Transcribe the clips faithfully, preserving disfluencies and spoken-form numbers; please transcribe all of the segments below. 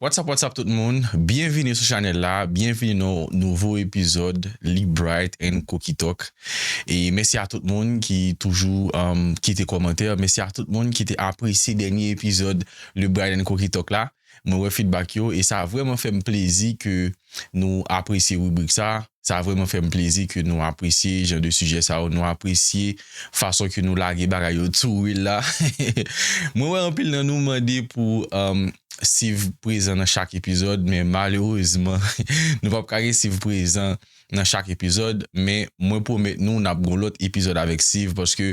What's up, what's up tout moun? Byenvini sou chanèl la, byenvini nan nouvo epizòd Li Bright and Cocky Talk. E mèsi a tout moun ki toujou um, kite kòmantè, mèsi a tout moun ki te apresye dènye epizòd Li Bright and Cocky Talk la. Mwen wè feedback yo e sa vrèman fè m plezi ke nou apresye ribrik sa. Sa vrèman fè m plezi ke nou apresye jan de sijè sa yo, nou apresye fason ke nou lage bagay yo too real la. Mwen wè anpil nan nou mande pou um, Siv prezan nan chak epizòd, men malerezman, nou p ap ka gen Siv prezan nan chak epizòd, men mwen pwomèt nou n ap gon lòt epizòd avèk Siv paske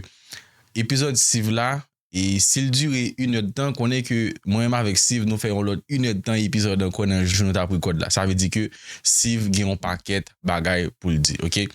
epizòd Siv la, e si l dire inèdtan, konnen ke mwen menm avèk Siv nou fè yon lòt inèdtan epizòd ankò nan jou nou t ap rekòd la. Sa vle di ke Siv gen yon pakèt bagay pou l di, oke?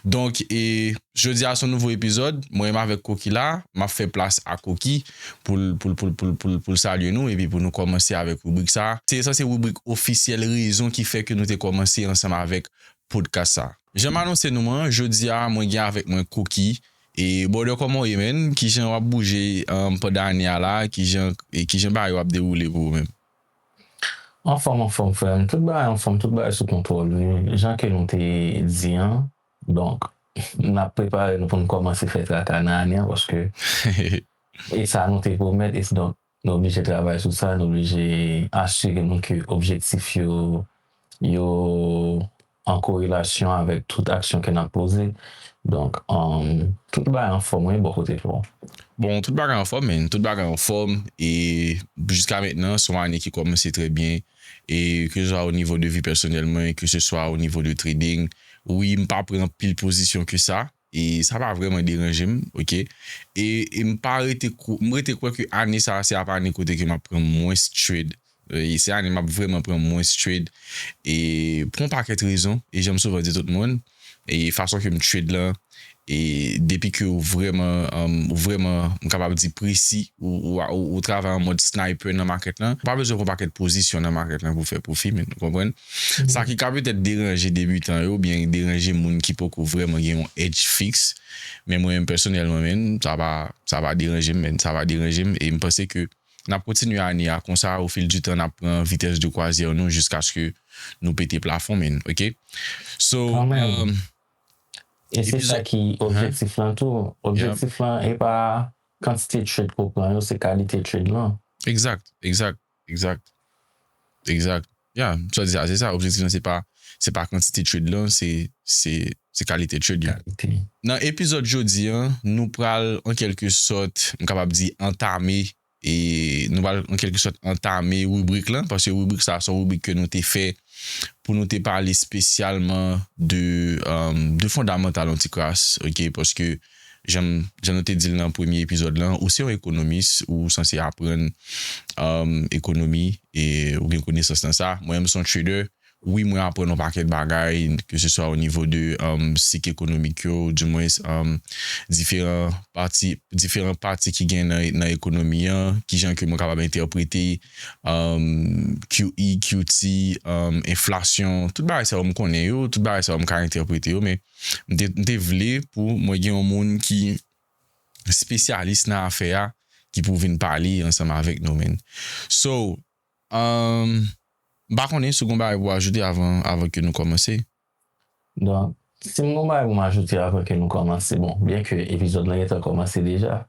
Donk, e jodi a se yon nouvo epizòd, mwen menm avèk Koki la, m ap fè plas a Koki pou l pou l pou l pou l pou l pou l salye nou epi pou nou kòmanse avèk ribrik sa. Se sa se ribrik ofisyèl rezon ki fè ke nou te kòmanse ansanm avèk podcast sa. Jan m anonse nou an, jodi a mwen gen avèk mwen Koki. E brother, kòman w ye, man? Kijan w ap bouje um, pandan ane a la? Kijan e kijan bagay yo ap dewoule pou ou menm? Anfòm, anfòm, frè m. Tout bagay anfòm, tout bagay sou kontwòl, wi. Jan ke nou te di an, donk, n ap prepare nou pou n kòmanse fè traka nan ane an, paske e sa nou te pwomèt, e donk, nou oblije travay sou sa, nou oblije asire nou ke objektif yo, yo an korelasyon avèk tout aksyon ke n ap poze. Donk, um, tout bagay anfòm, wi, bò kote pa w. Bon, tout bagay anfòm, man. Tout bagay anfòm. E jiska mentnan, se yon ane ki kòmanse trè byen. E ke se swa o nivo de vi pèsonèl mwen, ke se swa o nivo de trading. Wi, m pa pran anpil pozisyon ke sa. E sa pa vrèman deranje m, oke? E, e m pa rete kwè, m rete kwè ke ane sa a se ap ane kote ke m ap pran mwens trade. E se ane m ap vrèman pran mwens trade. E pou yon pakèt rezon, e jan m souvan di tout moun, e fason ke m trade lan, e depi ke ou vrèman, um, ou vrèman, m kapab di presi, ou, ou, ou, ou travay an mòd sniper nan makèt lan, ou pa bezwen pran pakèt pozisyon nan makèt lan pou fè pwofi, men, ou konprann? Sa ki ka petèt deranje debitan yo, oubyen deranje moun ki poko vrèman gen yon edge fiks, men mwen menm pèsonèlman, men, sa pa, sa pa deranje m, men, sa pa deranje m, e m panse ke n ap kontinye ane a konsa, au fil du temps, n ap pran vitès de kwazyè nou jiskaske nou pete plafon, men, oke? So, Kanmenm. um, E se epi sa la- ki objektif lan tou. Objektif lan, e pa kantite trade ke w pran yo, se kalite trade lan. Egzak, egzak, egzak, egzak. Ya, sa di sa, se sa. Objektif lan, se pa, se pa kantite trade lan, se, se, se kalite trade yo. Kalite. Nan epizòd jodi an, nou pral, an kèlke sòt, m kapab di, antame, e nou pral, an kèlke sòt, antame ribrik lan, paske ribrik sa, se yon ribrik ke nou te fè pou nou te pale espesyalman de, um, de fondamantal yon ti kras, oke, paske jan, jan nou te di l nan premye epizòd lan, ou se yon ekonomis, ou sanse aprann um, ekonomi, e ou gen konesans nan sa. Mwen menm, se yon trader. Wi, mwen aprann yon pakèt bagay, ke se swa o nivo de um, sik ekonomik yo, di mwens, um, diferan pati, diferan pati ki gen nan, nan ekonomi an, kijan ke mwen kapab entèprete um, Q E, Q T, um, enflasyon, tout bagay sa yo m konnen yo, tout bagay sa yo m ka entèprete yo, men m te, m te vle pou mwen gen yon moun ki espesyalis nan afè a ki pou vin pale ansanm avèk nou, men. So, um, m pa konnen si w gen yon bagay pou ajoute avan, avan ke nou kòmanse. Donk, si m gen yon bagay pou m ajoute avan ke nou kòmanse, bon, byen ke epizòd lan gentan kòmanse deja.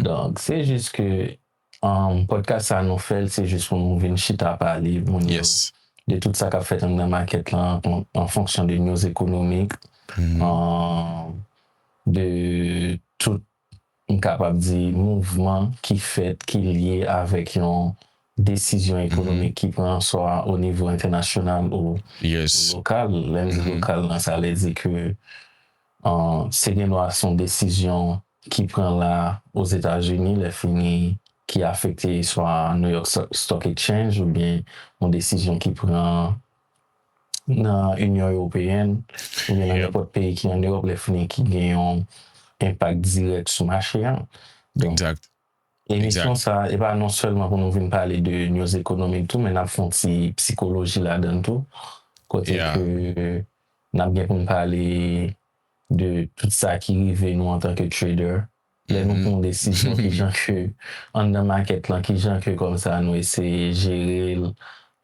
Donk, se jis ke um, podcast sa nou fè l, se jis pou nou vin chita pale moun yo de tout sa k ap fèt anndan makèt lan an, an fonksyon de news ekonomik, um, de tout, m kapab di, mouvman ki fèt, ki lye avèk yon desizyon ekonomik ki pran swa o nivo entènasyonal ou lokal. Lè m di lokal lan, sa vle di ke um, se gendwa se yon desizyon ki pran la Ozetazini, lè fini ki afekte swa New York Sto- Stock Exchange oubyen yon desizyon ki pran nan Inyon Ewopeyèn oubyen nan nenpòt peyi ki an Ewòp, lè fini ki gen yon enpak dirèk sou mache an. Donk, Egzak. Emisyon sa, e pa non sèlman pou nou vin pale de news ekonomik tou, men n ap fè yon ti psikoloji ladan l tou. Kote ke n ap gen pou n pale de tout sa ki rive nou antanke trader. Lè nou pran yon desizyon, kijan ke anndan makèt lan, kijan ke kòmsa nou eseye jere l,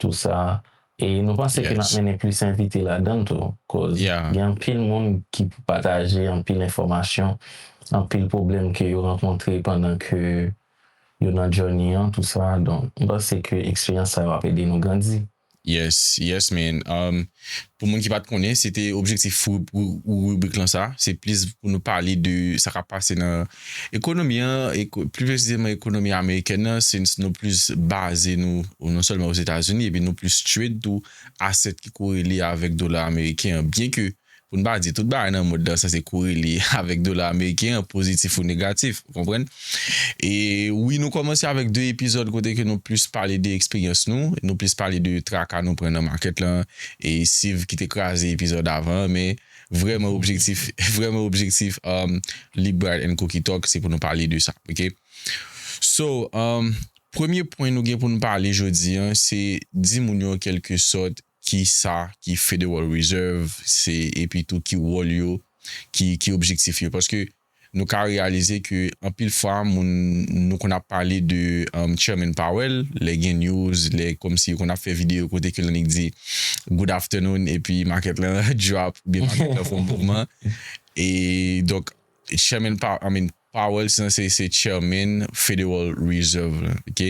tout sa. E nou panse ke n ap mennen plis envite ladan l tou, koz gen anpil moun ki pou pataje anpil enfòmasyon, anpil pwoblèm ke yo rankontre pandan ke yo nan journey an, tout sa. Donk, m panse ke eksperyans sa yo ap ede nou grandi. Yes, yes, man. Um, pou moun ki pa t konnen, se te objektif rib- ou- ou ribrik lan sa. Se plis pou nou pale de sa k ap pase nan ekonomi an, eko- pli presizeman ekonomi amerikèn nan. Se nou plis baze nou non sèlman Ozetazini, epi nou plis trade tou asset ki korele avèk dola ameriken an. Byen ke pou n pa di tout bagay nan mond lan sanse korele avèk dola ameriken an, pozitif ou negatif, ou konprann? E wi, nou kòmanse avèk de epizòd kote ke nou plis pale de eksperyans nou, nou plis pale de traka nou pran nan makèt lan, e Siv ki te kraze epizòd avan an, men vrèman objektif, vrèman objektif um, Libra and Cookie Talk, se pou nou pale de sa, ok? So, um, premye pwen nou gen pou nou pale jodi an, se di moun yo an kèlke sòt ki sa ki Federal Reserve, se epi tou ki wòl yo, ki, ki objektif yo. Paske nou ka reyalize ke anpil fwa, moun nou konn ap pale de um, Chairman Powell, lè gen news, lè kòmsi yo konn ap fè videyo kote ke l annik di good afternoon, epi makèt lan drop, oubyen makèt lan fè yon mouvman. E donk, Chairman Powell, I mean, Powell se se se chairman Federal Reserve la, ok?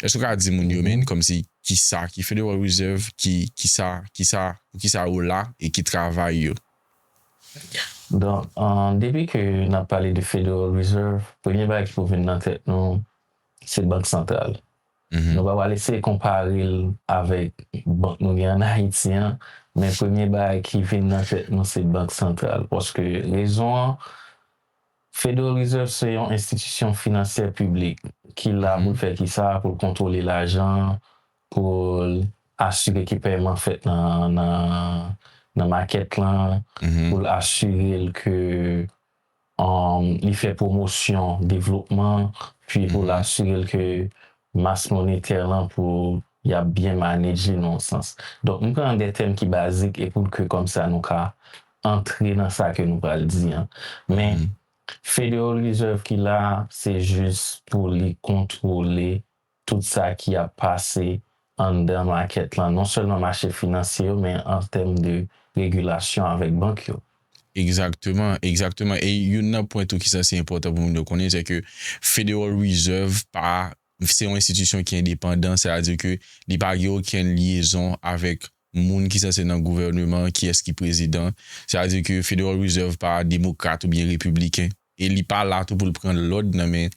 Èske w ka di moun yo men kòmsi kisa ki Federal Reserve, ki kisa kisa pou kisa yo la e ki travay yo? Donk, an, depi ke n ap pale de Federal Reserve, premye bagay ki pou vin nan tèt nou, se bank santral. Nou pa pral eseye konpare l avèk bank nou gen ann Ayiti an, men premye bagay ki vin nan tèt nou se bank santral. Paske rezon an, Federal Reserve se yon enstitisyon finansyè piblik ki la pou l fè kisa? Pou l kontwole lajan, pou l asire ke pèman fèt nan, nan, nan makèt lan, pou l asire l ke um, li fè pwomosyon devlopman, pi pou l asire l ke mas monetè lan pou y ap byen manedje nan yon sans. Donk, m pran de tèm ki bazik e pou ke kòmsa nou ka antre nan sa ke nou pral di an. Men, Federal Reserve ki la, se jis pou li kontwole tout sa ki ap pase anndan makèt lan, non sèlman mache finansye yo, men an tèm de regilasyon avèk bank yo. Egzakteman, egzakteman. E youn nan pwen tou ki sanse enpòtan pou moun yo konnen, se ke Federal Reserve pa se yon enstitisyon ki endepandan, sètadi ke li pa gen okenn lyezon avèk moun ki sanse nan gouvèneman, kiyès ki prezidan. Sètadi ke Federal Reserve pa demokrat oubyen repibliken. E li pa la tou pou l pran lòd nan men,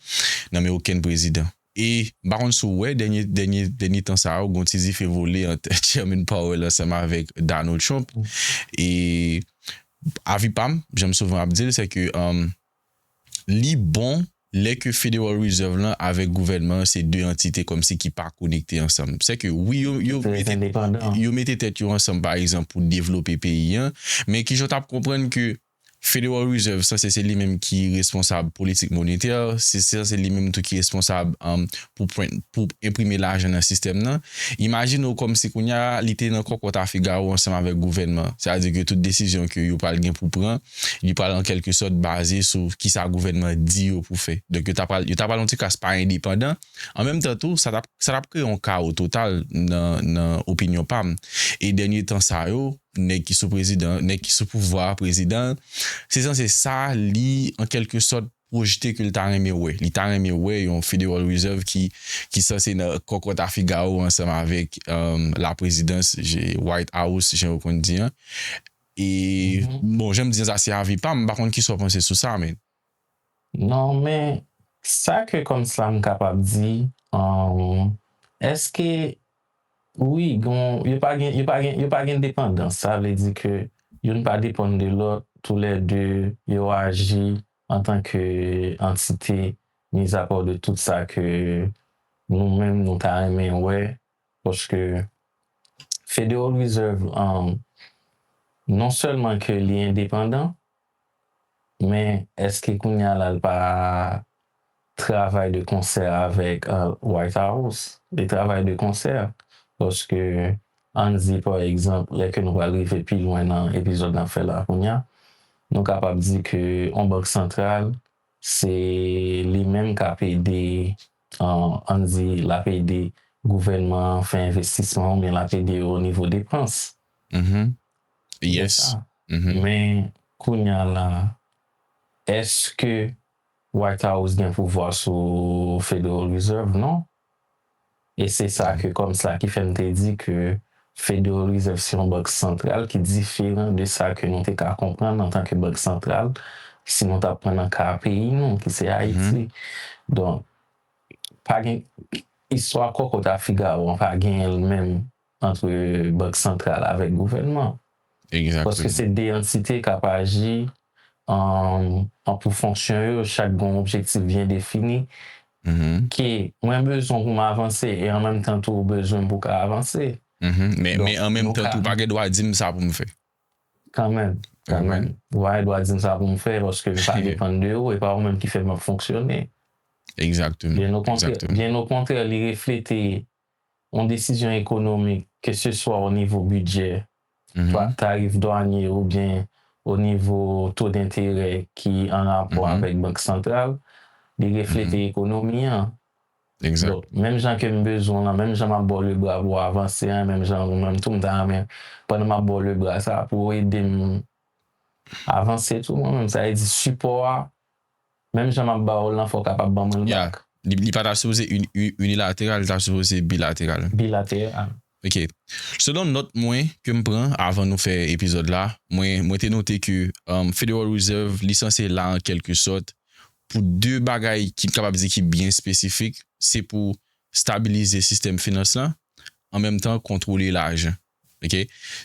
nan men okenn prezidan. E m pa konn si w wè, dènye, dènye, dènye tan sa yo, gon ti dife vole ant Chairman Powell ansanm avèk Donald Trump. E avi pa m, jan m souvan ap di l, se ke um, li bon lè ke Federal Reserve lan avèk gouvènman an se de antite kòmsi ki pa konekte ansanm. Se ke wi, yo, yo, mete, yo mete tèt yo ansanm, pa egzanp, pou devlope peyi an, men kijan w t ap konprann ke Federal Reserve sanse se li menm ki responsab politik monetè, se sanse li menm tou ki responsab um, pou, pou enprime lajan nan sistèm nan. Imajine w kòmsi kounye a li te nan kòkòt a figawo ansanm avèk gouvènman. Sètadi ke tout desizyon ke yo pral gen pou pran, li pral an kèlke sòt baze sou kisa gouvènman di yo pou fè. Donk yo ta pral, yo ta pral yon ti kras pa endepandan. An menm tan tou, sa t ap, sa t ap kreye yon kawo total nan, nan opinyon pa m. E dènye tan sa yo, nèg ki sou prezidan, nèg ki sou pouvwa a, prezidan, se sanse sa li, an kèlke sòt, pwojte ke l ta renmen wè. Li ta renmen wè yon Federal Reserve ki, ki sanse nan kòkòt a figawo ansanm avèk um, la prezidans, White House, jan yo konn di an. E, bon, jan m di an, sa se avi pa m, m pa konn kisa w panse sou sa, men. Non, men sa ke kòmsa m kapab di, um, èske Wi, gon, yo pa gen, yo pa gen, yo pa gen depandans. Sa vle di ke youn pa depann de lòt, toulède yo aji antanke antite, mizapa de tout sa ke nou menm nou ta renmen wè, paske Federal Reserve, um, non sèlman ke li endepandan, men èske kounye a la l pa travay de konsè avèk uh, White House? Li travay de konsè paske ann di pa egzanp lè ke nou pral rive pi lwen nan epizòd n ap fè la kounye a, nou kapab di ke yon bank santral se li menm k ap ede uh, ann di l ap ede gouvènman an fè envestisman oubyen l ap ede yo o nivo depans. Mhm. Yes. Men kounye a la, èske White House gen pouvwa sou Federal Reserve? Non. E se sa ke kòm sa ki fè m te di ke Federal Reserve se yon bank santral ki diferan de sa ke nou te ka konprann antanke bank santral si nou t ap pran nan ka peyi nou ki se Ayiti. Donk, pa gen istwa kòkòt a Figaro an pa genyen l menm antre bank santral avèk gouvènman. Paske se de antite k ap aji an pou fonksyon yo, chak gen yon objektif byen defini ke mwen bezwen pou m avanse e an menm tan tou ou bezwen pou w ka avanse. Men an menm tan tou, ou pa gen dwa di m sa pou m fè. Kanmenm, kanmenm. Ou pa gen dwa di m sa pou m fè paske m pa depann de ou, e pa ou menm ki fè m ap fonksyone. Egzakteman. Byen okontrè, li reflete yon desizyon ekonomik, keseswa o nivo bidjè, tarif dwanye oubyen o nivo to denterè ki an rapò avèk bank santral, li reflete ekonomi an. Donk, menm jan ke m bezwen w lan, menm jan m ap ba w lebra pou w avanse an, menm jan ou menm tou m ta renmen, pandan m ap ba w lebra sa a, pou w ede m avanse tou mwen menm. Sa vle di sipò a, menm jan m ap ba w l lan, fò w kapab ban mwen l bak. Li pa ta sipoze inilateral, li ta sipoze bilateral. Bilateral. Ok. Selon nòt mwen ke m pran avan nou fè epizòd la, mwen mwen te note ke Federal Reserve li sanse la an kèlke sòt pou de bagay ki m kapab di ki byen espesifik, se pou stabilize sistèm finans lan, an menm tan kontwole lajan. Ok?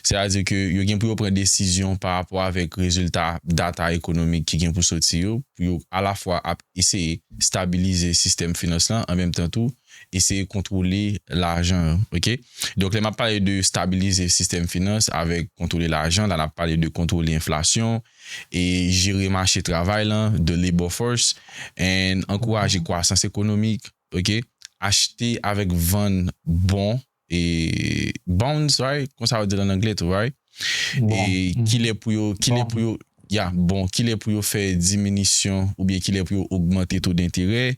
Sètadi ke yo gen pou yo pran desizyon pa rapò avèk rezilta data ekonomik ki gen pou soti yo, pou yo alafwa ap eseye stabilize sistèm finans lan, an menm tan tou, eseye kontwole lajan an. Ok? Donk, lè m ap pale de stabilize sistèm finans avèk kontwole lajan, la n ap pale de kontwole enflasyon, e jere mache travay lan, the labor force, and ankouraje kwasans ekonomik, ok? Achte avèk vann bon, e bonds, right? Konsa yo di l an anglè tou, right? E kilè pou yo, kilè pou yo, ya, bon, kilè pou yo fè diminisyon oubyen kilè pou yo ogmante to denterè,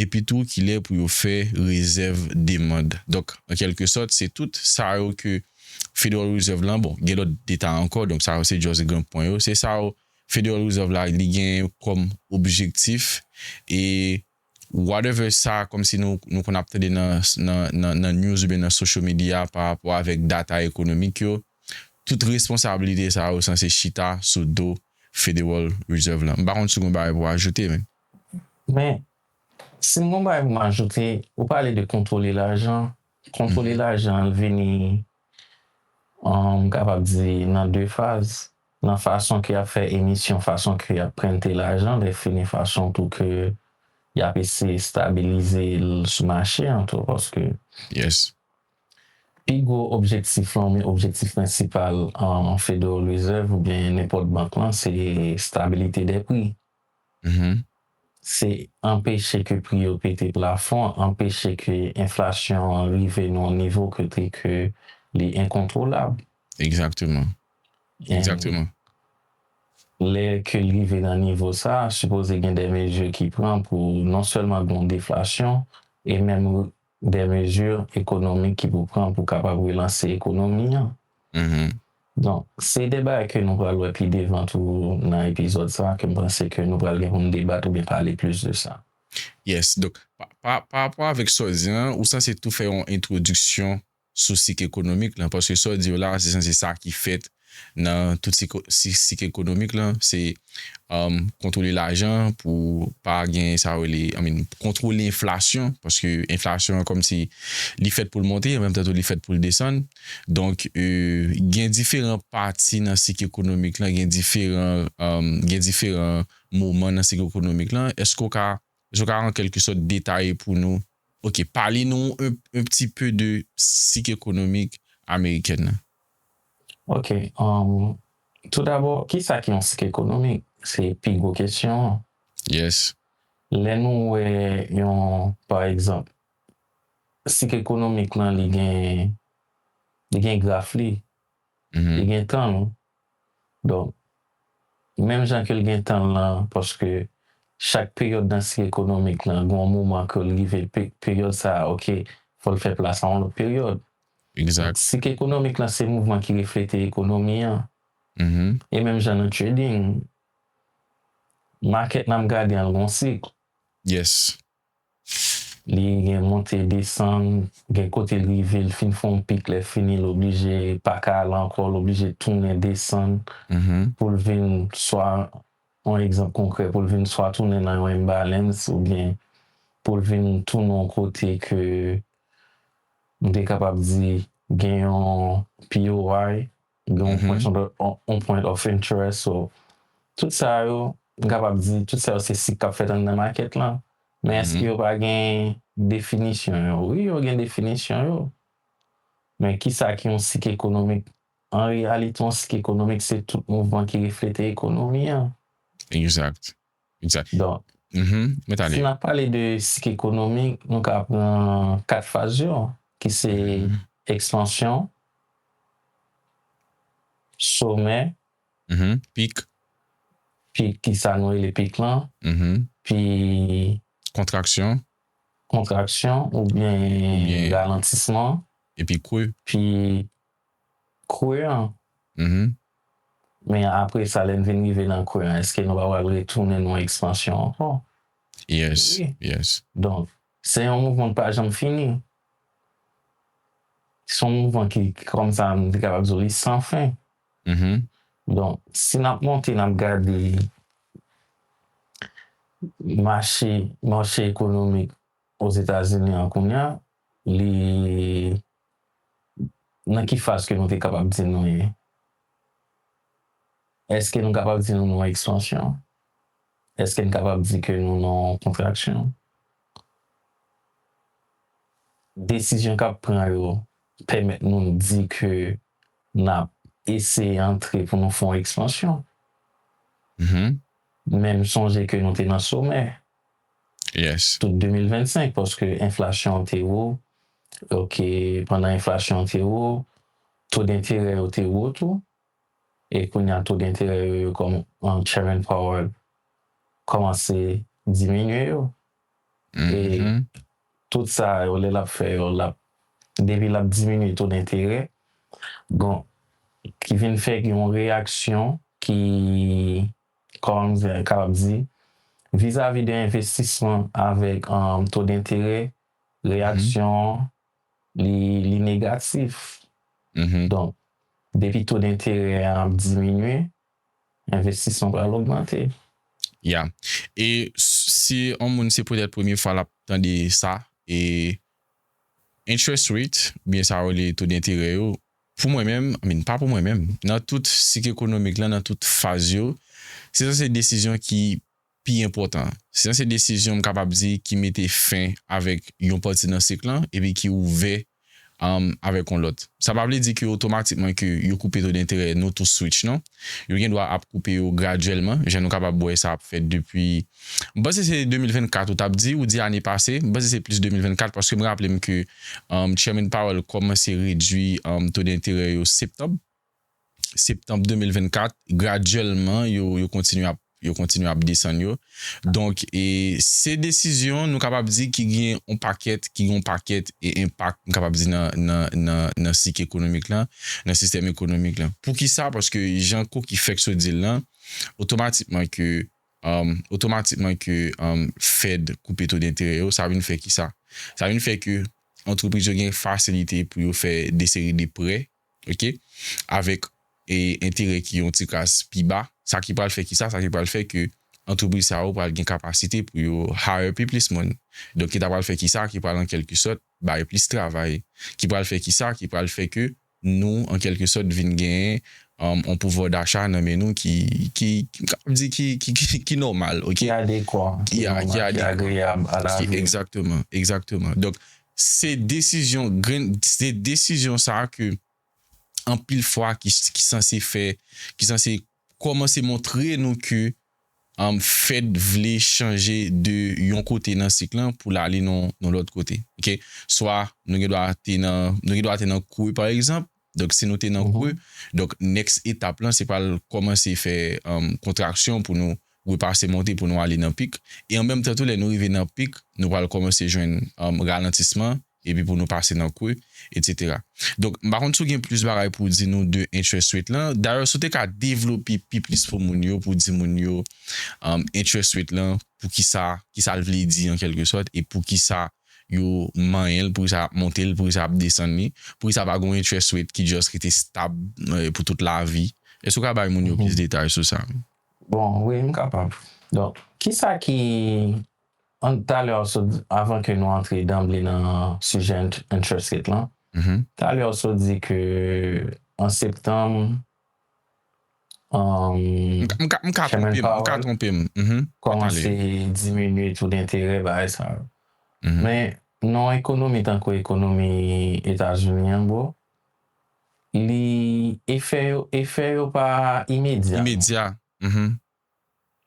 epi tou kilè pou yo fè rezèv demann. Donk, an kèlke sòt, se tout sa yo ke Federal Reserve lan, bon, gen lòt deta ankò, donk sa yo se just gran pwen yo. Se sa yo Federal Reserve la li gen kòm objektif e whatever sa kòmsi nou nou konn ap tande nan nan nan nan news oubyen nan social media pa rapò avèk data ekonomik yo, tout responsablite sa yo sanse chita sou do Federal Reserve la. M pa konn si w gen yon bagay pou w ajoute, men. Men, si m gen yon bagay pou m ajoute, ou pale de kontwole lajan. Kontwole lajan an vini, m kapab di, nan de faz. Nan fason ke y ap fè emisyon, fason ke y ap prente lajan, lè fini fason tou ke y ap eseye stabilize l sou mache an tou, paske Yes. pi gwo objektif lan, men objektif prensipal an Federal Reserve oubyen nenpòt bank lan, se stabilite dè pri. Se anpeche ke pri yo pete plafon, anpeche ke enflasyon an rive nan yon nivo kote ke li enkontwolab. Egzakteman. Egzakteman. Lè ke l rive nan nivo sa, sipoze gen de mezi ki pran pou non sèlman gen yon deflasyon, e menm de mezi ekonomik ki pou pran pou kapab relanse ekonomi an. Donk, se de bagay ke nou pral wè pi devan tou nan epizòd sa, ke m panse ke nou pral gen pou n debat oubyen pale plis de sa. Yes, donk, pa, pa, pa rapò avèk sa w di an, ou sanse tou fè yon entwodiksyon sou sik ekonomik lan, paske sa w di yo la, se sanse sa ki fèt nan tout sik, sik, sik ekonomik lan, se um, kontwole lajan pou pa gen sa yo rele, I mean, kontwole enflasyon, paske enflasyon an kòmsi li fèt pou l monte, an menm tan tou li fèt pou l desann. Donk, euh, gen diferan pati nan sik ekonomik lan, gen diferan, um, gen diferan moman nan sik ekonomik lan. Èske w ka, èske w ka an kèlke sòt detaye pou nou, ok, pale nou un, un petit peu de sik ekonomik amerikèn lan? Ok. Um, tou dabò, kisa ki yon sik ekonomik? Se pi gwo kesyon an. Yes. Lè nou wè yon, pa egzanp, sik ekonomik lan, li gen, li gen graf li, li gen tan l. Donk, menm jan ke l gen tan l lan, paske chak peryòd nan sik ekonomik lan, gen yon moman ke l rive, pe-, peryòd sa a, ok, pou l fè plas a yon lòt peryòd. Exact. Sik ekonomik lan se mouvman ki reflete ekonomi an. Mhm. E menm jan nan trading, market nan ap gade an l gon sik. Yes. Li gen monte desann, gen kote l rive, l fin fè yon pik, lè fini l oblije pa ka al ankò, l oblije tounen desann Mhm. pou l vin swa, yon egzanp konkrè, pou l vin swa tounen nan yon imbalance oubyen pou l vin tounen yon kote ke m te kapab di gen yon P O I, gen yon Mhm. point of, yon point of interest. So, tout sa yo, m kapab di, tout sa yo se sik k ap fèt anndan market lan. Men èske Mhm. yo pa gen definisyon yo? Wi, yo gen definisyon yo. Men kisa ki yon sik ekonomik? An reyalite, yon sik ekonomik, se tout mouvman ki reflete ekonomi an. Exact. Exact. Donk, Mhm. Mwen ta si li. n ap pale de sik ekonomik, nou ka pran kat faz yo, ki se Mhm. ekspansyon, somè, Mhm. Pik. pik, ki sa nou rele pik lan, Mhm. pi Kontraksyon. kontraksyon oubyen Oubyen- ralantisman, Epi kwe. pi kwe an. Mhm. Men apre sa, lè n vin rive nan kwe an, èske nou pa pral retounen nan ekspansyon ankò? Yes. Wi. Yes. Donk, se yon mouvman ki pa janm fini. Se yon mouvman ki, ki kòm sa, m te kapab di w, li san fen. Mhm. Donk, si n ap monte, n ap gade mache, mache ekonomik Ozetazini an kounye a, li nan ki faz ke nou te kapab di nou ye? Èske nou kapab di nou nan ekspansyon? Èske n kapab di ke nou nan kontraksyon? Desizyon k ap pran yo pèmèt nou di ke n ap eseye antre pou nou fè yon ekspansyon. Mhm. Men m sonje ke nou te nan somè Yes. tout de mil vennsenk, paske enflasyon an te wo. Ok, pandan enflasyon an te wo, to denterè yo te wo tou. E kounye a, to denterè yo, yo kòm, um, Chairman Powell kòmanse diminye yo. E Mhm. tout sa yo, lè l ap fè yo, l ap, depi l ap diminye to denterè, bon, ki vin fè yon reyaksyon ki, kòman m kapab di, vizavi de envestisman avèk, um, to denterè, reyaksyon li, li negatif. Mhm. Donk, depi to denterè a ap diminye, envestisman pral ogmante. Ya. E s- si yon moun se poutèt premye fwa l ap tande sa, e interest rate, oubyen sa yo rele to denterè yo, pou mwen menm, I mean, pa pou mwen menm, nan tout sik ekonomik lan, nan tout faz yo, se sa se desizyon ki pi enpòtan. Se sa se desizyon m kapab di ki mete fen avèk yon pati nan sik lan, epi ki ouvè, um, avèk yon lòt. Sa pa vle di ke otomatikman ke yo koupe to denterè, nou tou switch, non. Yo gen dwa ap koupe yo gradyèlman, jan nou kapab wè sa ap fèt depi, m panse se de mil vennkat ou t ap di, ou di ane pase, m panse se plis de mil vennkat, paske m raple m ke, um, Chairman Powell kòmanse redui, um, to denterè yo septanm, septanm de mil vennkat, gradyèlman, yo, yo kontinye ap, yo kontinye ap desann yo. Donk, e se desizyon, nou kapab di, ki gen yon pakèt, ki gen yon pakèt e enpak, m kapab di, nan, nan, nan, nan sik ekonomik lan, nan sistèm ekonomik lan. Poukisa? Paske jan Koki fèk sot di l lan, otomatikman ke, um, otomatikman ke, um, Fed koupe to denterè yo, sa vin fè ki sa? Sa vin fè ke antrepriz yo gen fasilite pou yo fè de seri de prè, ok, avèk, e, enterè ki yon ti kras pi ba, sa ki pral fè ki sa, sa ki pral fè ke antrepriz sa yo pral gen kapasite pou yo hire pi plis moun. Donk, ki ta pral fè ki sa, ki pral an kèlke sòt bay plis travay, ki pral fè ki sa, ki pral fè ke nou, an kèlke sòt, vin genyen, um, yon pouvwa dacha nan men nou ki, ki, ki, ki, ki, ki, ki nòmal, ok? Ki adekwa, Ki a- ki nòmal, ki adekwa. agreyab a la Ki- vi. Egzakteman, egzakteman. Donk, se desizyon, grenn, se desizyon sa a ke anpil fwa ki, ki sanse fè, ki sanse kòmanse montre nou ke, um, Fed vle chanje de yon kote nan sik lan pou l ale nan, nan lòt kote. Ok? Swa nou gen dwa te nan, nou gen dwa te nan kwe, pa egzanp. Donk, si nou te nan Mhm. kwe, donk, next etap lan, se pral kòmanse fè, um, kontraksyon pou nou repase monte, pou nou ale nan pik. E an menm tan tou, lè nou rive nan pik, nou pral kòmanse jwenn, um, ralantisman, epi pou nou pase nan kwe, etsetera. Donk, m pa konn si w gen plis bagay pou w di nou de interest rate lan. Dayè, si w te ka devlope pi plis pou moun yo, pou di moun yo, um, interest rate lan, pou ki sa, ki sa l vle di an kèlke sòt, e pou ki sa yo manyen l, pou ki sa ap monte l, pou ki sa ap desann li, pou ki sa pa gon interest rate ki just rete stab, eh, pou tout lavi. Èske w ka bay moun yo plis detay sou sa? Bon, wi, m kapab. Donk, kisa ki, an, talè w sot, avan ke nou antre danble nan sijè int- interest rate lan, talè w sot di ke an septanm, um, M ka, m ka, m ka Chairman twonpe m, m ka Powell twonpe m. Mhm. Mwen kòmanse tande. Diminye to denterè, bagay sa yo. Mhm. Men nan ekonomi tankou ekonomi Etazini an, bro, li efè yo, efè yo pa imedya. Imedya. Mhm.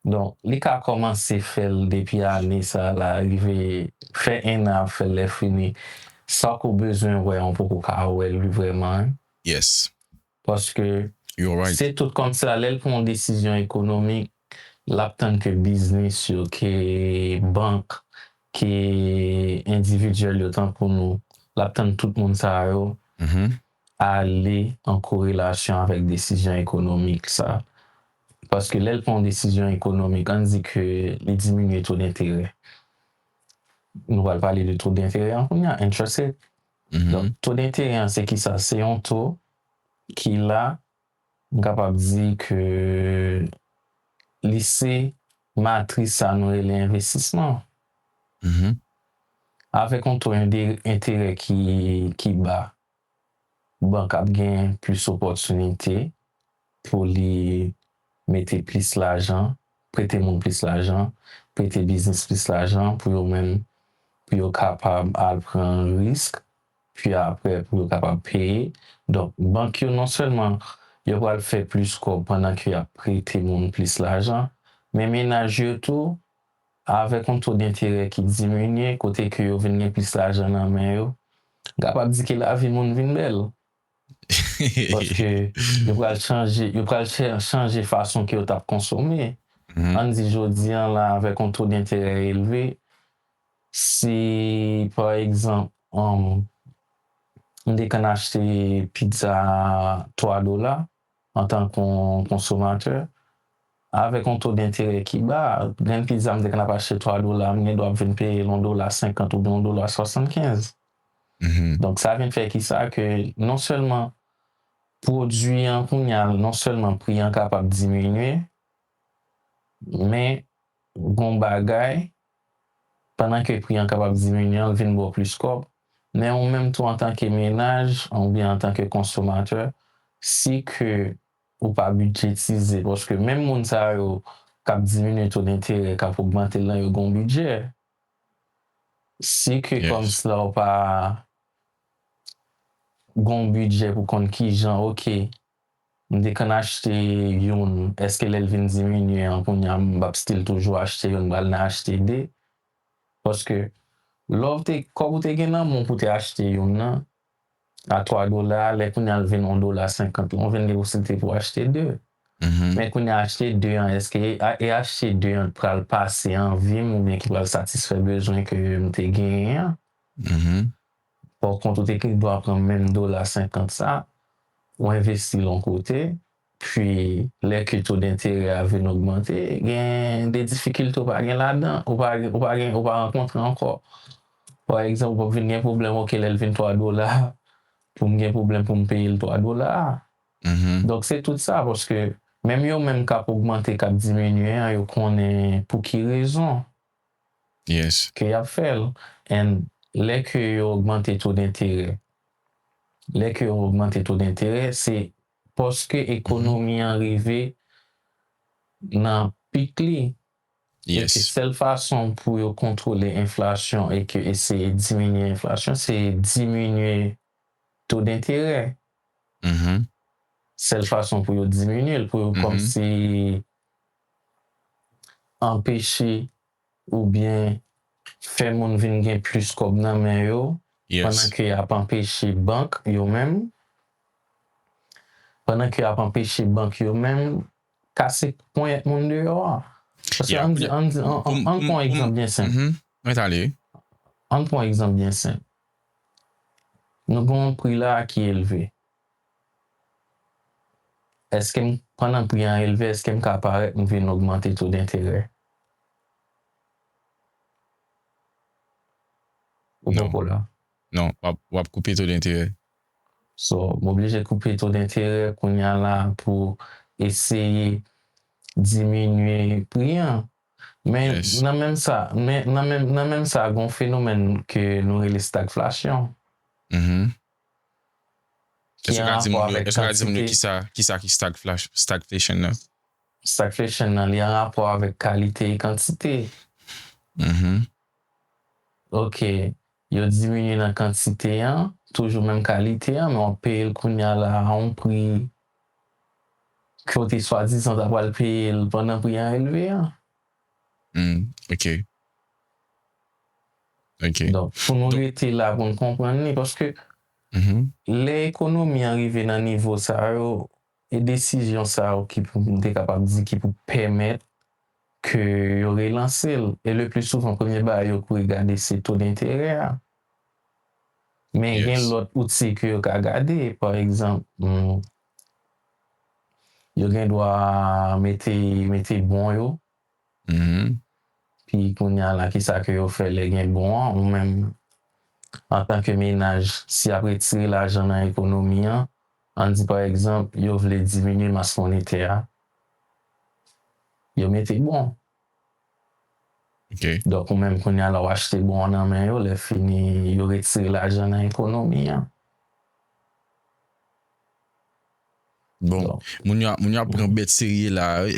Donk, li ka kòmanse fè l depi ane sa la, rive fè en an ap fè l lè fini. Sa ke w bezwen wè, an poko ka wè l vrèman. Yes. Paske You're right. se tout kòmsi la, lè l pran yon desizyon ekonomik, l ap tann ke biznis yo, ke bank, ke endividyèl yo tankou nou, l ap tann tout moun sa yo Mhm. ale an korelasyon avèk desizyon ekonomik sa. Paske lè l pran yon desizyon ekonomik, ann di ke li diminye to denterè. Nou pral pale de to denterè an kounye a, interest rate. Mhm. Donk, to denterè an se ki sa? Se yon to ki la, m kapab di ke li se matris sa nou rele envestisman. Mhm. Avèk yon to ende- enterè ki, ki ba, bank ap gen plis opòtinite pou li mete plis lajan, prete moun plis lajan, prete biznis plis lajan pou yo menm, pou yo kapab al pran risk, pi apre pou yo kapab peye. Donk, bank yo non sèlman yo pral fè plis kòb pandan ke y ap prete moun plis lajan, men mennaj yo tou, avèk yon to denterè ki diminye, kote ke yo vin gen plis lajan nan men yo, m kapab di ke lavi moun vin bèl. Paske yo pral chanje, yo pral chè- chanje fason ke yo t ap konsome. Mhm. Ann di jodi an la, avèk yon to denterè elve, si, pa egzanp, um, m te konn achte pizza twa dola antanke yon konsomatè, avèk yon to denterè ki ba, grenn pizza m te konn ap achte twa dola, m gen dwa ap vin peye l yon dola senkant oubyen yon dola swasannkenz. Mhm. Donk, sa vin fè ki sa ke non sèlman pwodui an kounye a, non sèlman pri an kapab diminye, men gon bagay, pandan ke pri an kapab diminye, an vin ba w plis kòb. Men ou menm tou antanke mennaj, oubyen antanke konsomatè, si ke ou pa bidjetize, paske menm moun sa yo k ap diminye to denterè, k ap ogmante l lan, yo gon bidjè. Si ke Yes. kòmsi la ou pa gon bidjè pou konn kijan, oke, m te konn achte youn, èske lè l vin diminye an, kounye a m p ap still toujou achte youn, m pral nan achte de? Paske lè w te, kòb ou te gen nan men w pou te achte youn nan, a twa dola, lè kounye a l vin yon dola senkant, ou vin gen posiblite pou achte de. Mhm. Men kounye a achte de an, èske a- e achte de an pral pase anvi m oubyen ki pral satisfè bezwen ke m te genyen an? Mhm. Pakont, ou te gen dwa pran menm dola senkant sa, ou envesti l yon kote, pi lè ke to denterè a vin ogmante, gen de difikilte ou pa gen ladan, ou pa, ou pa gen, ou pa rankontre ankò. Pa egzanp, ou p ap vin gen pwoblèm, oke, lè l vin twa dola, pou m gen pwoblèm pou m peye l twa dola a. Mhm. Donk, se tout sa, paske menm yo menm k ap ogmante, k ap diminye an, yo konnen pou ki rezon Yes. ke y ap fè l. And lè ke yo ogmante to denterè, lè ke yo ogmante to denterè, se paske ekonomi an rive nan pik li. E Yes. ke sèl fason pou yo kontwole enflasyon e ke eseye diminye enflasyon, se diminye to denterè. Mhm. Sèl fason pou yo diminye l, pou yo Mhm. kòmsi anpeche oubyen fè moun vin gen plis kòb nan men yo, Yes. pandan ke y ap anpeche bank yo menm, pandan ke y ap anpeche bank yo menm kase ponyèt moun deyò a. Paske Yeah, ann di, pou- ann di, an- pou- an- ann pou- pran yon pou- egzanp byen senp. Mhm. Mwen t ale. Ann pran yon egzanp byen senp. Nou gen yon pri la ki elve. Èske m, pandan pri an elve, èske m ka parèt m vin ogmante to denterè? Ou Non. poko la? Non, w ap, w ap koupe to denterè. So, m oblije koupe to denterè kounye a la pou eseye diminye pri an. Men Yes. nan menm sa, men nan menm, nan menm sa, gen yon fenomèn ke nou rele stagflasyon. Mhm. Ki Èske w an ka di rapò moun yo, avèk èske w ka di moun yo kantite. Kisa, kisa ki stagflash-, stagflation nan? Stagflation nan, li an rapò avèk kalite e kantite. Mhm. Ok, yo diminye nan kantite an, toujou menm kalite an, men w ap peye l kounye a la a yon pri ke w te swadizan ta pral peye l pandan pri an elve an. Mm, ok. Ok. Donk, pou nou rete la, pou nou konprann li, paske Mhm. lè ekonomi an rive nan nivo sa yo, e desizyon sa yo ki pou, m te kapab di, ki pou pèmèt ke yo relanse l. E le pli souvan, premye bagay yo kouri gade se to denterè a. Men gen Yes. lòt outi ke yo ka gade, pa egzanp, mm, yo gen dwa mete, mete bon yo. Mhm. Pi kounye a la, kisa ke yo fè lè gen bon an, ou menm, antanke menaj, si y ap retire lajan nan ekonomi an, ann di pa egzanp, yo vle diminye mas monetè a, yo mete bon. Ok. Donk, ou menm kounye a la, w achte bon an nan men yo, lè fini, yo retire lajan nan ekonomi an. Bon, Bon. Moun yo, moun yo ap pran bèt serye la, wi.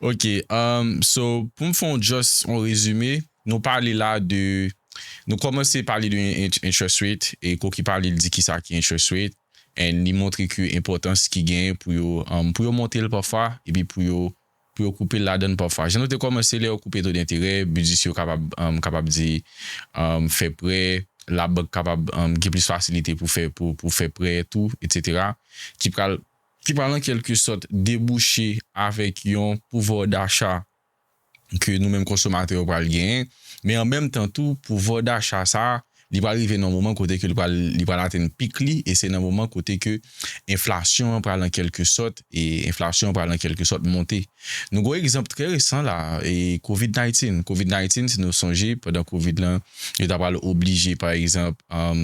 Ok, um, so, pou m fè yon just yon rezime, nou pale la de, nou kòmanse pale de in-, interest rate, e Koki pale, li di kisa ki interest rate, and li montre ke enpòtans ki genyen pou yo, um, pou yo monte l pafwa, epi pou yo, pou yo koupe l ladan l pafwa. Jan nou te kòmanse, lè yo koupe to denterè, biznis yo kapab, um, kapab di, um, fè prè, labank kapab, um, gen plis fasilite pou fè, pou, pou fè prè tou, etsetera. Ki pral, ki pral an kèlke sòt debouche avèk yon pouvwa dacha ke nou menm konsomatè yo pral genyen. Men an menm tan tou, pouvwa dacha sa a, li pral rive nan yon moman kote ke li pral, li pral atenn pik li, e se nan moman kote ke enflasyon an pral an kèlke sòt, e enflasyon an pral an kèlke sòt monte. Nou gen yon egzanp trè resan la, e covid nineteen. Covid nineteen, si nou sonje, pandan covid lan, yo ta pral oblije, pa egzanp, um,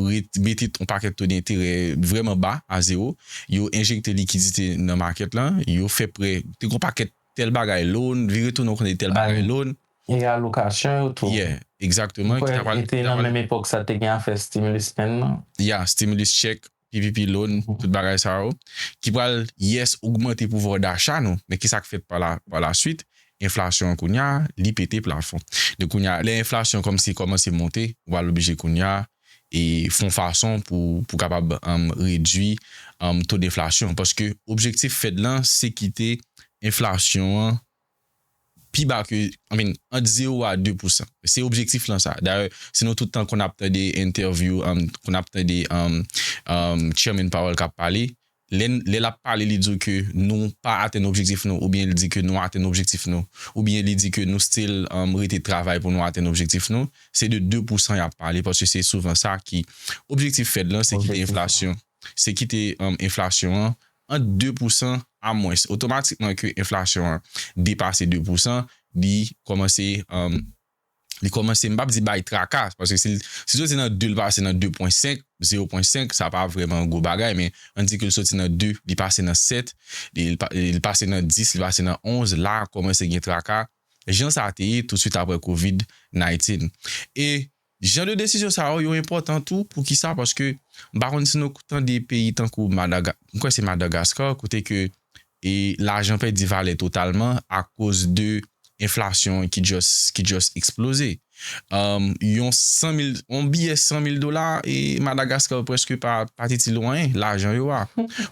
ret-, mete yon pakèt to denterè vrèman ba, a zewo. Yo enjekte likidite nan makèt lan, yo fè prè, te gen yon pakèt tèl bagay loan, vire tounen w konnen tèl bagay loan. E alokasyon yo tou. Yeah, egzakteman. Mwen kwè e te nan menm epòk sa te gen afè stimulus plan nan. Yeah, stimulus check, P P P loan, tout bagay sa yo. Ki pral, yes, ogmante pouvwa dacha nou. Men kisa k fèt pa la, pa la swit? Enflasyon an kounye a, li pete plafon. Donk kounye a, lè enflasyon kòmsi kòmanse monte, ou pral oblije kounye a, e fè yon fason pou, pou kapab, um, redui, um, to deflasyon. Paske objektif Fed lan, se kite enflasyon an pi ba ke, I mean, ant zewo a de pousan. Se objektif lan sa. Dayè, si nou tout tan konn ap tande entèvyou, um, konn ap tande, um, um, Chairman Powell k ap pale, lè, lè l ap pale, li di w ke nou pa atenn objektif nou, oubyen li di ke nou atenn objektif nou, oubyen li di ke nou still, um, rete travay pou nou atenn objektif nou, se de de pousan y ap pale, paske se souvan sa ki, objektif Fed lan, se kite enflasyon, se kite, um, enflasyon an ant de pousan a mwens. Otomatikman ke enflasyon an depase de pousan, li kòmanse, um, li kòmanse, m p ap di bay traka, paske si, si l soti nan de, l pase nan de pwen senk, zewo pwen senk, sa pa vrèman yon gwo bagay, men ann di ke l soti nan de, li pase nan sèt, li, li pa-, li pase nan dis, li pase nan onz, la kòmanse gen traka. Jan sa te ye toutswit apre covid nineteen. E jan de desizyon sa yo, yo enpòtan tou. Poukisa? Paske m pa konn si nou tande peyi tankou Madaga-, m kwè se Madagaskar, kote ke, e, lajan pèdi valè totalman akoz de enflasyon ki just, ki just eksploze. Um, yon san mil, yon biyè san mil dola, e Madagaskar prèske pa, pa t itil ou anyen, lajan yo a.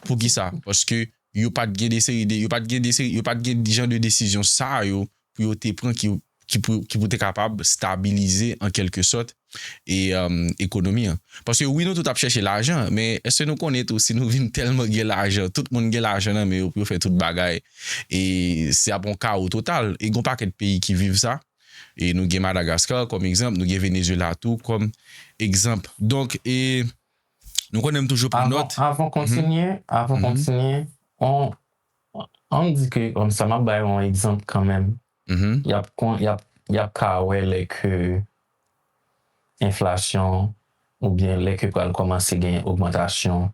Poukisa? Paske yo pa t gen de seri de, yo pa t gen de seri, yo pa t gen jan de desizyon sa yo pou yo te pran ki, ki pou, ki pou te kapab stabilize an kèlke sòt e, um, ekonomi an. Paske wi, nou tout ap chèche lajan, men èske nou konnen tou si nou vin tèlman gen lajan, tout moun gen lajan nan men yo pou yo fè tout bagay, e se ap yon kawo total. E gen yon pakèt peyi ki viv sa. E nou gen Madagaskar kòm egzanp, nou gen Venezuela tou kòm egzanp. Donk, e, nou konnen m toujou pran nòt. Avan kontinye, avan kontinye, on, ann di ke, kòm sa, m ap bay yon egzanp kanmenm. Y ap, y ap, y ap ka wè lè ke enflasyon, oubyen lè ke pral kòmanse gen ogmantasyon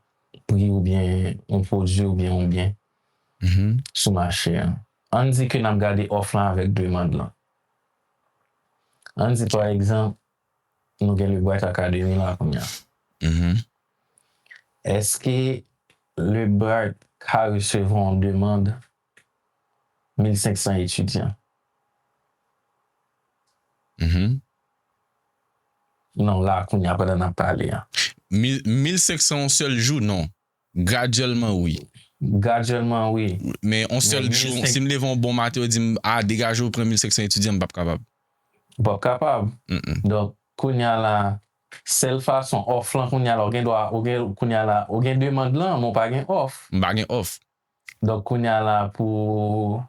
pri oubyen yon pwodui oubyen yon byen sou mache a. Ann di ke n ap gade òf lan avèk demann lan. Ann di, pa egzanp, nou gen Le Bright Academy la kounye a. Èske Le Bright ka resevwa yon demann mil senk san etidyan? Non, la, kounye a, pandan n ap pale a. Mil, mil senk san yon sèl jou, non. Gradyèlman, wi. Gradyèlman, wi. Men yon sèl jou, si m leve yon bon maten, yo di m, a, degaje w, pran mil senk san etidyan, m p ap kapab. Ou p ap kapab. Donk, kounye a la, sèl fason, òf lan, kounye a la, ou gen dwa, ou gen, kounye a la, ou gen demann lan, men ou pa gen òf. M pa gen òf. Donk, kounye a la, pou,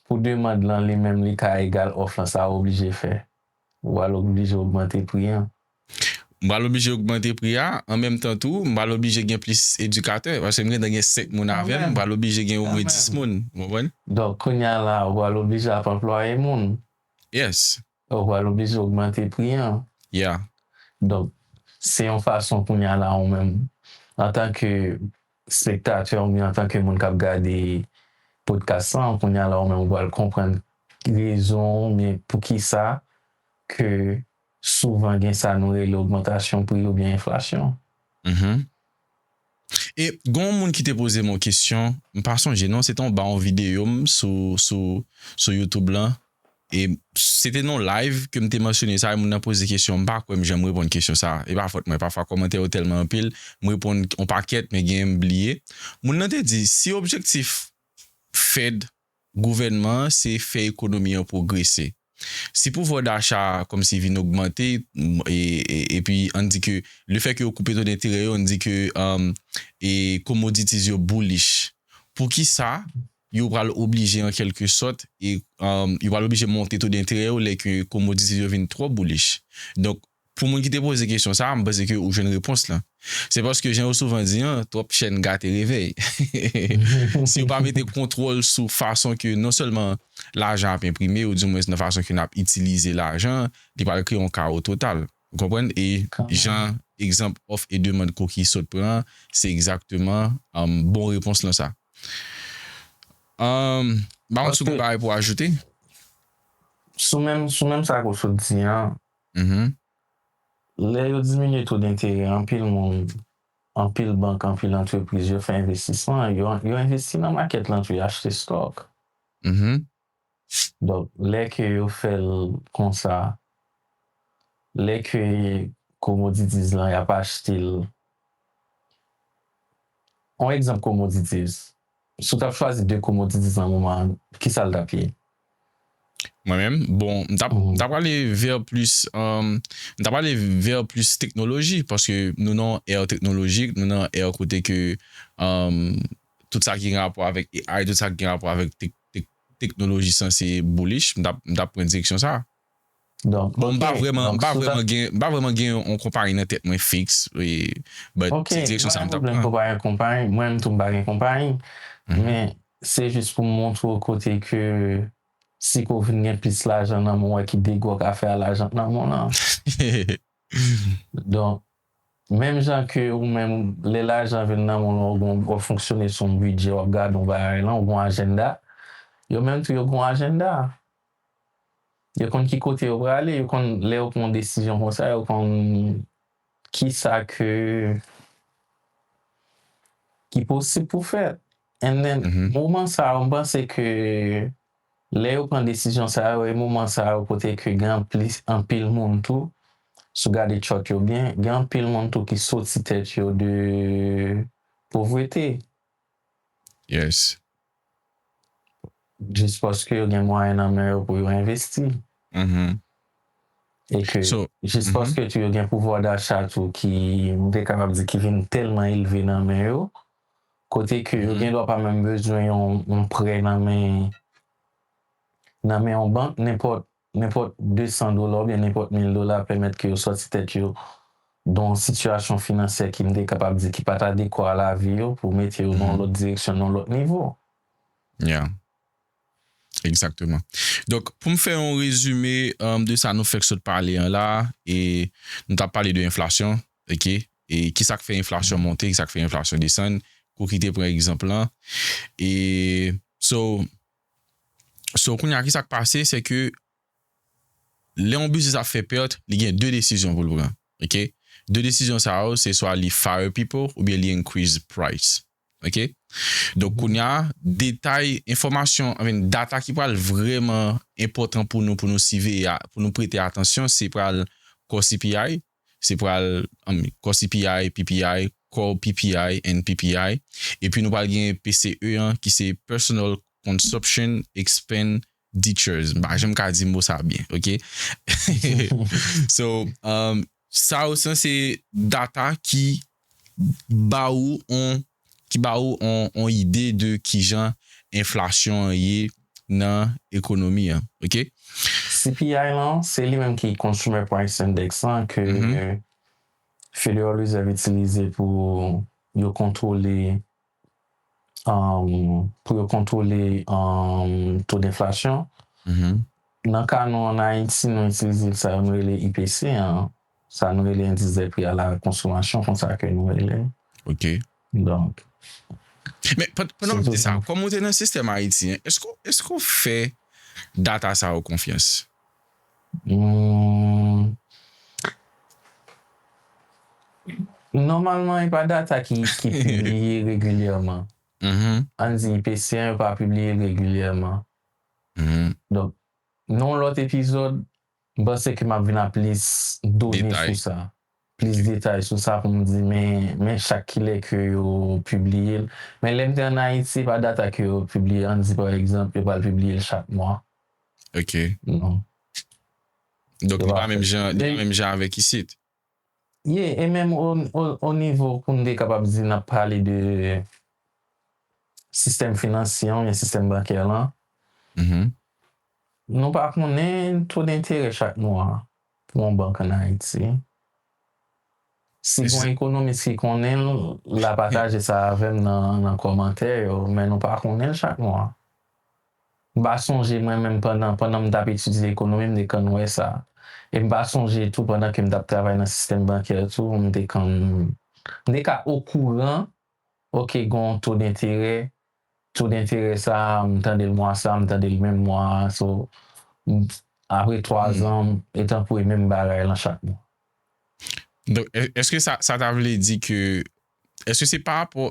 pou demann lan li menm, li ka egal òf lan, sa ou oblije fè. Ou pral oblije ogmante pri an. M pral oblije ogmante pri a, an menm tan tou, m pral oblije gen plis edikatè, paske m gentan gen senk moun avè m, m pral oblije gen omwen dis moun, ou konprann? Donk, kounye a la, ou pral oblije ap anplwaye moun. Yes. Ou pral oblije ogmante pri an. Yeah. Donk, se yon fason kounye a la, ou menm, antanke spektatè oubyen antanke moun k ap gade podcast lan, kounye a la, ou menm, ou pral konprann rezon oubyen poukisa ke souvan gen sa nou rele ogmantasyon pri oubyen enflasyon. E gen yon moun ki te poze m yon kesyon, m pa sonje non, se te yon ba yon videyo m sou, sou, sou YouTube lan. E se te nan live ke m te mansyone sa, e moun nan poze kesyon, m pa kwè m janm reponn kesyon sa. E pa fòt mwen, pafwa kòmantè yo tèlman anpil, m reponn yon pakèt, men gen m bliye. Moun nan te di, si objektif Fed, gouvènman an, se fè ekonomi an pwogrese. Si pouvwa dacha a kòmsi vin ogmante, m, e, e, epi ann di ke lefètke yo koupe to denterè yo, ann di ke, um, e, commodities yo bullish. Poukisa yo pral oblije, an kèlke sòt, e, um, yo pral oblije monte to denterè yo lè ke commodities yo vin twò bullish? Donk, pou moun ki te poze kesyon sa a, m panse ke ou jwenn repons lan. Se paske, jan yo souvan di an, twòp chèn gate revèy. Si yo pa mete kontwòl sou fason ke non sèlman lajan ap enprime, oudimwens nan fason ke n ap itilize lajan, li pral kreye yon kawo total. Ou konprann? E jan egzanp òf e demann Koki sot pran, se egzakteman, um, bon repons lan sa. Um, m pa konn si w gen bagay pou ajoute. Sou menm, sou menm sa ke w sot di an, lè yo diminye to denterè, anpil moun, anpil bank, anpil antrepriz, yo fè envestisman, yo, yo envesti nan makèt lan tou, yo achte stòk. Donk, lè ke yo fè l konsa, lè ke commodities lan, y ap achte l, yon egzanp commodities, si w t ap chwazi de commodities nan moman an, kisa l t ap ye? Mwen menm, bon, m t ap, m t ap prale vè plis, um, m t ap prale vè plis teknoloji, paske nou nan yon è teknolojik, nou nan yon è kote ke, um, tout sa ki gen rapò avèk A I, tout sa ki gen rapò avèk tek-, tek-, teknoloji sanse bullish, m t ap, m t ap pran direksyon sa. Donk, bon, m pa vrèman, m pa vrèman gen, m pa vrèman gen yon konpayi nan tèt mwen fiks, e, but se direksyon sa m t ap pran. Ok, pa gen pwoblèm pou w pa gen konpayi. Mwen menm tou, m pa gen konpayi. Men, se jis pou m montre w kote ke si ke w vin gen plis lajan nan men w, wè ki dega w ka fè a lajan k nan men w lan. Donk, menm jan ke ou menm, lè lajan vin nan men w lan, w gon, w ap fonksyone sou yon bidjè, w ap gade yon bagay lan, w gon ajanda. Yo menm tou, yo gon ajanda. Yo konn ki kote yo prale, yo konn lè yo pran yon desizyon konsa, yo konn kisa ke, ki posib pou fèt. And then, moman sa yo, m panse ke lè yo pran desizyon sa yo, e moman sa yo kote ke gen anpil, anpil moun tou, si w gade chart yo byen, gen anpil moun tou ki soti tèt yo de povrete. Yes. Jis paske yo gen mwayen nan men yo pou yo envesti. E ke jis paske tou yo gen pouvwa dacha tou ki, m te kapab di ki vin tèlman elve nan men yo, kote ke yo gen dwa pa menm bezwen yon, yon prè nan men, nan men yon bank, nenpòt nenpòt de san dola oubyen nenpòt mil dola pèmèt ke yo sòti tèt yo nan yon sitiyasyon finansyè ki m te kapab di ki pa t adekwa a lavi yo pou mete yo nan yon lòt direksyon, nan yon lòt nivo. Yeah. Egzakteman. Donk, pou m fè yon rezime um, de sa nou fèk sot pale an la, e nou t ap pale de enflasyon, ok? E ki sa k fè enflasyon monte, ki sa k fè enflasyon desann, Cookie te pran egzanp lan. E so, so kounye a ki sa k pase, se ke lè yon biznis ap fè pèt, li gen de desizyon pou l pran. Ok? De desizyon sa yo, se swa li fire people oubyen li increase price. Ok? Donk, kounye a, detay, enfòmasyon, anfen, data ki pral vrèman enpòtan pou nou, pou nou siveye, pou nou prete atansyon, se pral Core C P I, se pral um, Core C P I, P P I, Core P P I and P P I. Epi nou pral gen P C E an, ki se Personal Consumption Expenditures. M pa janm ka di mo sa byen, ok? So, um, sa yo se data ki ba ou on ki ba ou on, on ide de kijan enflasyon an ye nan ekonomi an, ok? C P I lan, se li menm ki Consumer Price Index lan ke Federal Reserve itilize pou yo kontwole um, pou yo kontwole um, to denflasyon. Nan ka nou an Ayiti, nou itilize sa yo nou rele I P C an, sa nou rele indice des prix à la consommation, konsa ke nou rele. Ok. Donk, Men pandan w ap di sa, kòm ou te nan sistèm Ayiti an, èske èske w fè data sa yo konfyans? Hmm, nòmalman, e pa data ki, ki pibliye regilyèman. Ann di I P C an yo pa pibliye l regilyèman. Donk, nan yon lòt epizòd, m panse ke m ap vin ak plis done sou sa. Plis detay sou sa pou m di, men, men chak kilè ke yo pibliye l. Men lè m te ann Ayiti, e pa data ke yo pibliye, ann di pa egzanp, yo pral pibliye l chak mwa. Ok. Non. Donk, li pa menm jan, li pa menm jan avèk isit. Ye, e menm o, o, o nivo pou n te kapab di n ap pale de sistèm finansye an oubyen sistèm bankè lan, nou pa konnen to denterè chak mwa pou yon bank ann Ayiti. Si gen yon ekonomis ki konnen l, l a pataje sa avè m nan, nan kòmantè yo, men nou pa konnen l chak mwa. M pa sonje mwen menm pandan, pandan m t ap etidye ekonomi, m te konn wè sa. E m pa sonje tou pandan ke m t ap travay nan sistèm bankè tou, m te konn, m te ka okouran, ok, gen yon to denterè, to denterè sa, m tande l mwa sa, m tande l menm mwa a, so, m, apre twa zan, e tankou e menm bagay lan chak mwa. Donk, è- èske sa, sa ta vle di ke, èske se pa rapò,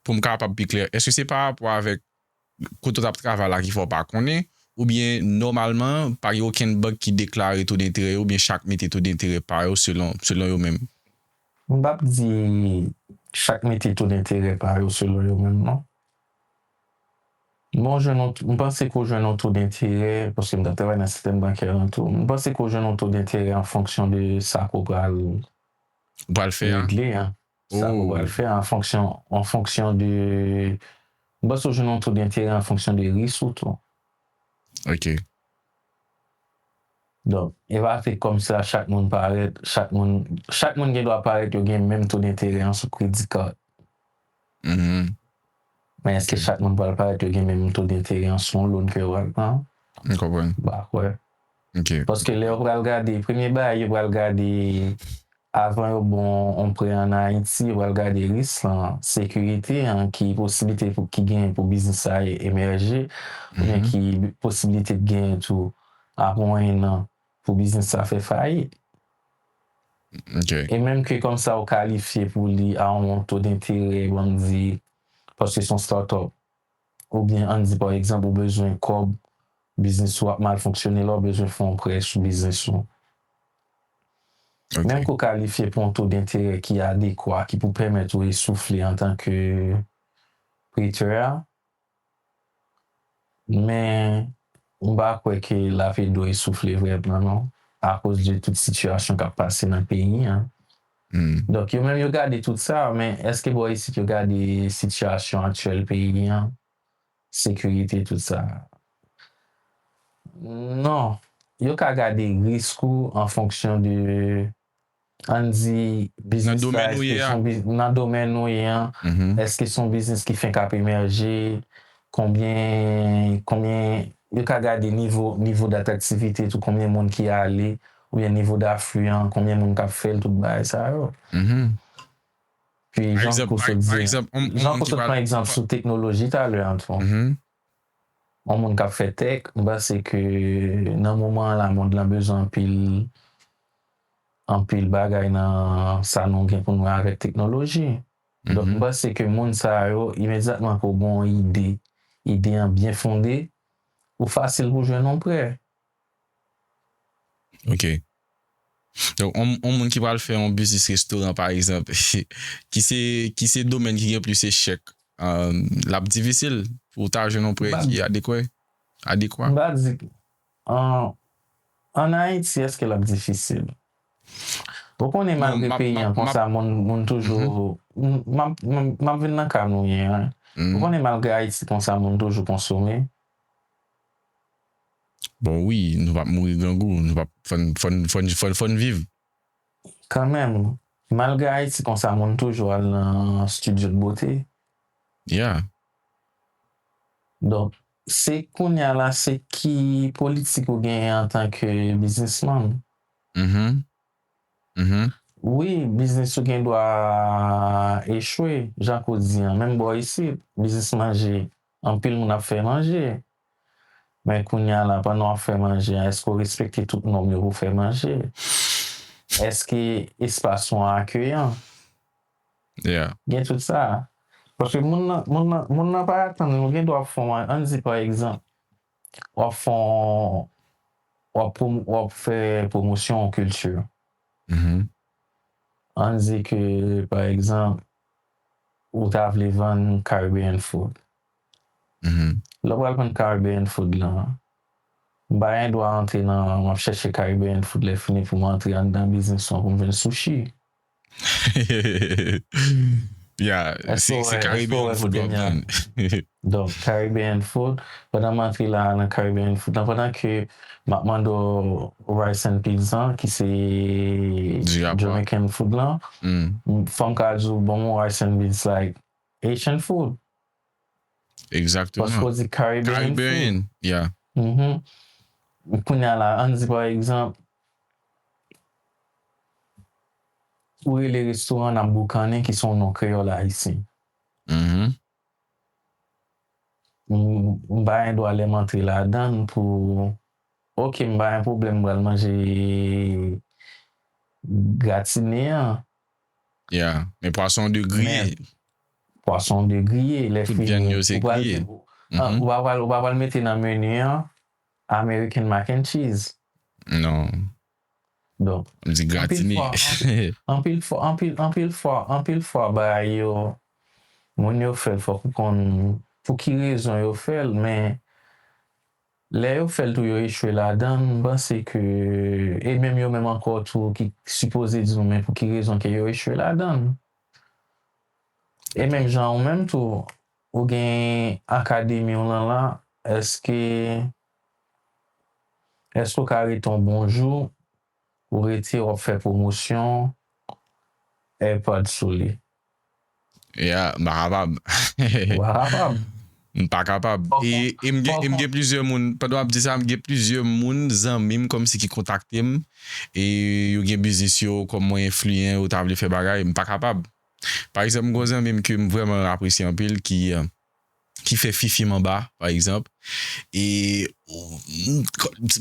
pou m kapab pi klè, èske se pa rapò avèk kote w t ap travay la ki fè w pa konnen, oubyen nòmalman, pa gen okenn bank ki deklare to denterè yo, oubyen chak mete to denterè pa yo selon, selon yo menm? M p ap di chak mete to denterè pa yo selon yo menm, non. Bon, jwenn yon, m panse ke w jwenn yon to denterè, paske m t ap travay nan sistèm bankè lan tou. M panse ke w jwenn yon to denterè an fonksyon de sa ke w pral Ou pral fè a? regle an. Sa ke w pral fè an fonksyon, an fonksyon de, m panse w jwenn yon to denterè an fonksyon de risk ou tou. Ok. Donk, e pa se kòmsi a chak moun parèt, chak moun, chak moun gen dwa parèt yo gen menm to denterè an sou credit card. Men èske chak moun pral parèt yo gen menm to denterè an sou yon loan ke yo pral pran? M konprann. M pa kwè. Ok. Paske lè yo pral gade, premye bagay yo pral gade, avan yo ba w yon prè ann Ayiti, yo pral gade risk lan, sekirite an, ki posiblite pou, ki genyen pou biznis sa a emèje, oubyen ki posiblite ki genyen tou apre yon ennan pou biznis sa fè fayit. Ok. E menm ke kòmsa ou kalifye pou li a yon to denterè, ban m di, paske se yon start-up, oubyen ann di pa egzanp ou bezwen kòb, biznis ou ap mal fonksyone la, ou bezwen fè yon prè sou biznis ou. Ok. Menm ke w kalifye pou yon to denterè ki adekwa, ki pou pèmèt ou esoufle antanke prêteur a, men m pa kwè ke l ap ede w esoufle vrèman non, akoz de tout sitiyasyon k ap pase nan peyi an. Hmm. Donk, yo menm yo gade tout sa, men èske bò isit yo gade sitiyasyon aktyèl peyi an, sekirite, tout sa? Non. yo ka gade risk ou an fonksyon de, ann di, biznis sa, èske se yon, nan domèn ou ye an, èske se yon biznis ki fenk ap emèje, konbyen, konbyen, yo ka gade nivo, nivo d'attractivité tou, konbyen moun ki ale, oubyen nivo d'afluyan, konbyen moun k ap fè l, tout bagay sa yo. Pi jan kou sot di, jan kou sot pran egzanp sou teknoloji talè an tou. Yon moun k ap fè tech, m panse ke nan moman an la, mond lan bezwen anpil, anpil bagay nan sa nou gen pou nou wè avèk teknoloji. Donk, m panse ke moun sa yo, imedyatman ke w gen yon ide, ide an byen fonde, ou fasil pou jwenn yon prè. Ok. Donk, yon, yon moun ki pral fè yon biznis restoran, pa egzanp, ki se, ki se domèn ki gen plis echèk, um, l ap difisil pou w ta jwenn yon prè ki adekwè, adekwa. M pa di, an, an Ayiti, èske l ap difisil? Ou konnen, malgre peyi an konsa, moun, moun toujou, m ap, m ap, m ap vin nan ka nou ye an. Ou konnen, malgre Ayiti konsa, moun toujou konsome. Bon, wi, nou p ap mouri grangou, nou p ap, fò n, fò n, fò n, fò n, fò n viv. Kanmenm, malgre Ayiti konsa, moun toujou al nan studio de beauté. Yeah. Donk, se kounye a la, se ki politik ou genyen antanke biznismann. Mhm. Mhm. Wi, biznis ou gen dwa echwe, jan ke w di an. Menm bò isit, biznis manje, anpil moun ap fè manje. Men kounye a la, pandan w ap fè manje an, èske w respekte tout nòm yo pou fè manje? Èske espas ou an akeyan? Yeah. Gen tout sa. Paske moun nan, moun nan, moun nan pa atann, ou gen dwa ap fè yon, ann di pa egzanp, w ap fè yon, w ap pwom-, w ap fè pwomosyon yon kilti. Mhm. Ann di ke, pa egzanp, ou ta vle vann Caribbean food. Mhm. Lè w pral vann Caribbean food lan, m pa gen dwa antre nan, m ap chèche Caribbean food lè fini pou m antre anndan biznis lan pou m jwenn sushi. Yeah, se, se Caribbean food w ap vann. Donk, Caribbean food, pandan m antre la nan Caribbean food lan, pandan ke m ap mande w rice and peas lan, ki se Jamaican food lan, fò m ka di w, ban m yon rice and peas like Haitian food. Exactement. Paske w di Caribbean food. Caribbean, yeah. Mhm. Kounye a la, ann di pa egzanp, ou rele restoran n ap boukannen ki se yon non kreyòl ayisyen. Mhm. M, m pa gen dwa lè m antre ladan l pou, ok, m pa gen pwoblèm m pral manje gratine an. Yeah, men pwason de griye. Pwason de griye, lè fini. Tout vyann yo se griye. Ou pa pral, ou pa pral mete nan meni an American mac and cheese. Non. Donk, m di gratine. Anpil fwa, anpil fwa, anpil fwa, anpil fwa, bagay yo, moun yo fè l, fòk ou konn pou ki rezon yo fè l, men lè yo fè l tou, yo echwe ladan l, m panse ke, e menm yo menm ankò tou ki sipoze di nou, men pou ki rezon ke yo echwe ladan l. E menm jan ou menm tou, ou gen akademi w lan la, èske, èske w ka rete yon bon jou, ou rete w ap fè pwomosyon AirPods sou li? Yeah, m pa kapab. Ou pa kapab. M pa kapab. E, e m gen, e m gen plizyè moun, pandan w ap di sa, m gen plizyè moun, zanmi m, kòmsi ki kontakte m, e yo gen biznis yo, kòm mwen enfliyan, yo ta vle fè bagay, m pa kapab. Pa egzanp, m gen yon zanmi m ke m vrèman apresye anpil ki, ki fè fifi manba, pa egzanp. E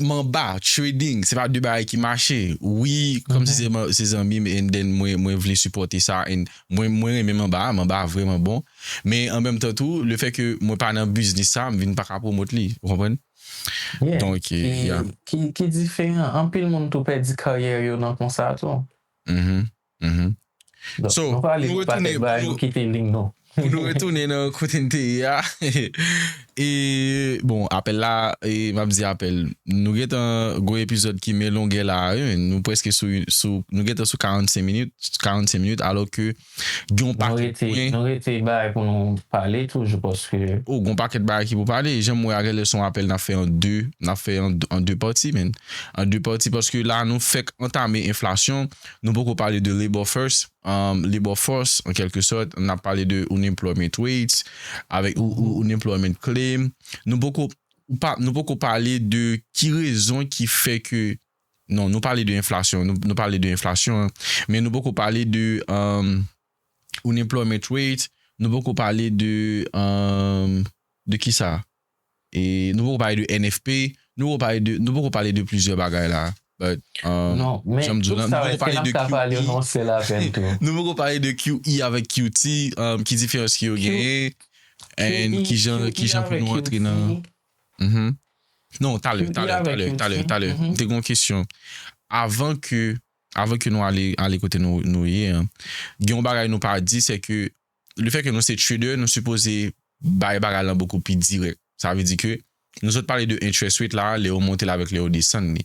manba, trading, se pa de bagay ki mache. Wi, kòmsi se, se zanmi m, and then mwen, mwen vle sipòte sa, and mwen, mwen renmen manba, manba vrèman bon. Men an menm tan tou, le fè ke mwen pa nan biznis sa, m vin pa ka pwomot li, ou konprann? Donk, yeah. Ki, ki diferan, anpil moun tou pèdi karyè yo nan konsa tou. Mhm. Mhm. So, nou pale nou pa tèt bagay, nou kite liy nou. Pou nou retounen nan kote n te ye a, E, bon, apèl la, e, m ap di apèl. Nou gentan gwo epizòd ki men longè la, wi, nou prèske sou, sou, nou gentan sou karannsenk minit, karannsenk minit, alò ke gen yon pakèt pwen. Nou rete bagay pou nou pale toujou, paske. O, gen yon pakèt bagay ki pou pale. Jan m wè a, genlè se yon apèl n ap fè an de, n ap fè an, an de pati, men. An de pati, paske la, nou fèk antame enflasyon, nou poko pale de labor force, um, labor force, an kèlke sòt, n ap pale de unemployment rates, avèk ou, ou, unemployment claim. Nou poko, ou pa, nou poko pale de ki rezon ki fè ke, non, nou pale de enflasyon, nou, nou pale de enflasyon, men nou poko pale de, um, unemployment rate, nou poko pale de, um, de ki sa? E nou poko pale de N F P, nou poko pale de, nou poko pale de plizyè bagay la. But, um, non, men jan m di w la, nou poko pale de Q E. Nou poko pale de Q E avèk Q T, um, ki diferans ki yo genyen, and ki jan, ki jan pou nou antre nan. Mhm. Non, talè, talè, talè, talè, talè. M te gen yon kesyon. Avan ke, avan ke nou ale, ale kote nou, nou ye, an, gen yon bagay nou pa di, se ke le fè ke nou se trader, nou sipoze bay bagay lan bokou pi dirèk. Sa vle di ke nou sot pale de interest rate la, lè yo monte l avèk lè yo desann li.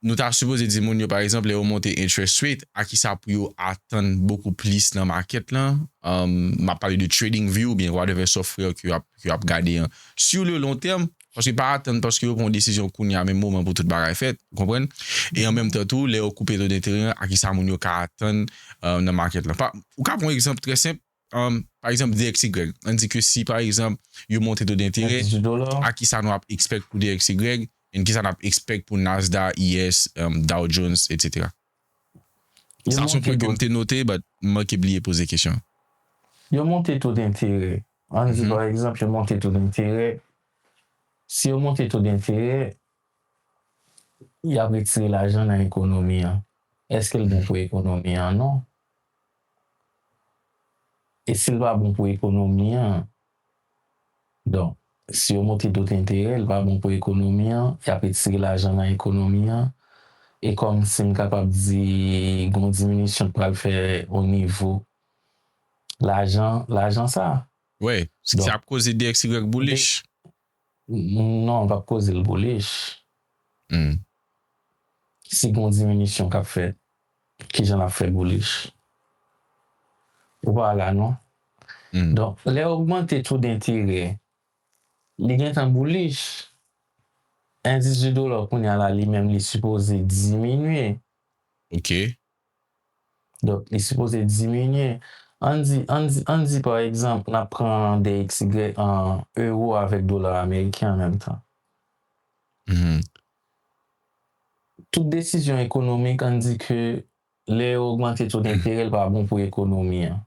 Nou ta sipoze di moun yo, pa egzanp, lè yo monte interest rate, a kisa pou yo atann bokou plis nan market lan. Um, m ap pale de trading view oubyen whatever software ke yo ap, ke yo ap gade an. Sur le long terme, paske pa atann paske yo pran yon desizyon kounye a menm moman pou tout bagay fèt, ou konprann? E an menm tan tou, lè yo koupe to denterè an, a kisa moun yo ka atann, uh, nan market lan. Pa, ou ka pran yon egzanp trè senp, um, pa egzanp, D X Y. Ann di ke si, pa egzanp, yo monte to denterè, a kisa nou ap expect pou D X Y, and kisa n ap expect pou Nasdaq, I S, um, Dow Jones, et cetera. Sa se yon pwen ke m te note, but m manke bliye poze kesyon. Yo monte to denterè. Ann di, pa egzanp, yo monte to denterè. Si yo monte to denterè, y ap retire lajan nan ekonomi an. Èske l bon pou ekonomi an? Non. E si l pa bon pou ekonomi an, donk, si yo monte to denterè, l pa bon pou ekonomi an, y ap retire lajan nan ekonomi an, e kòmsi m kapab di, gon diminisyon k pral fè o nivo lajan, lajan sa. Wi, se ki ap koze D X Y bullish. Non, l p ap koze l bullish. Si gon diminisyon k ap fèt, kijan l ap fè bullish? Ou pa la, non? Donk, lè yo ogmante to denterè, li gentan bullish. Endis di dola kounye a la, li menm, li sipoze diminye. Ok. Donk, li sipoze diminye. Ann di, ann di, ann di, pa egzanp, n ap pran D X Y, an, euro avèk dola ameriken an menm tan. Tout desizyon ekonomik, ann di ke lè yo ogmante to denterè, l pa bon pou ekonomi an.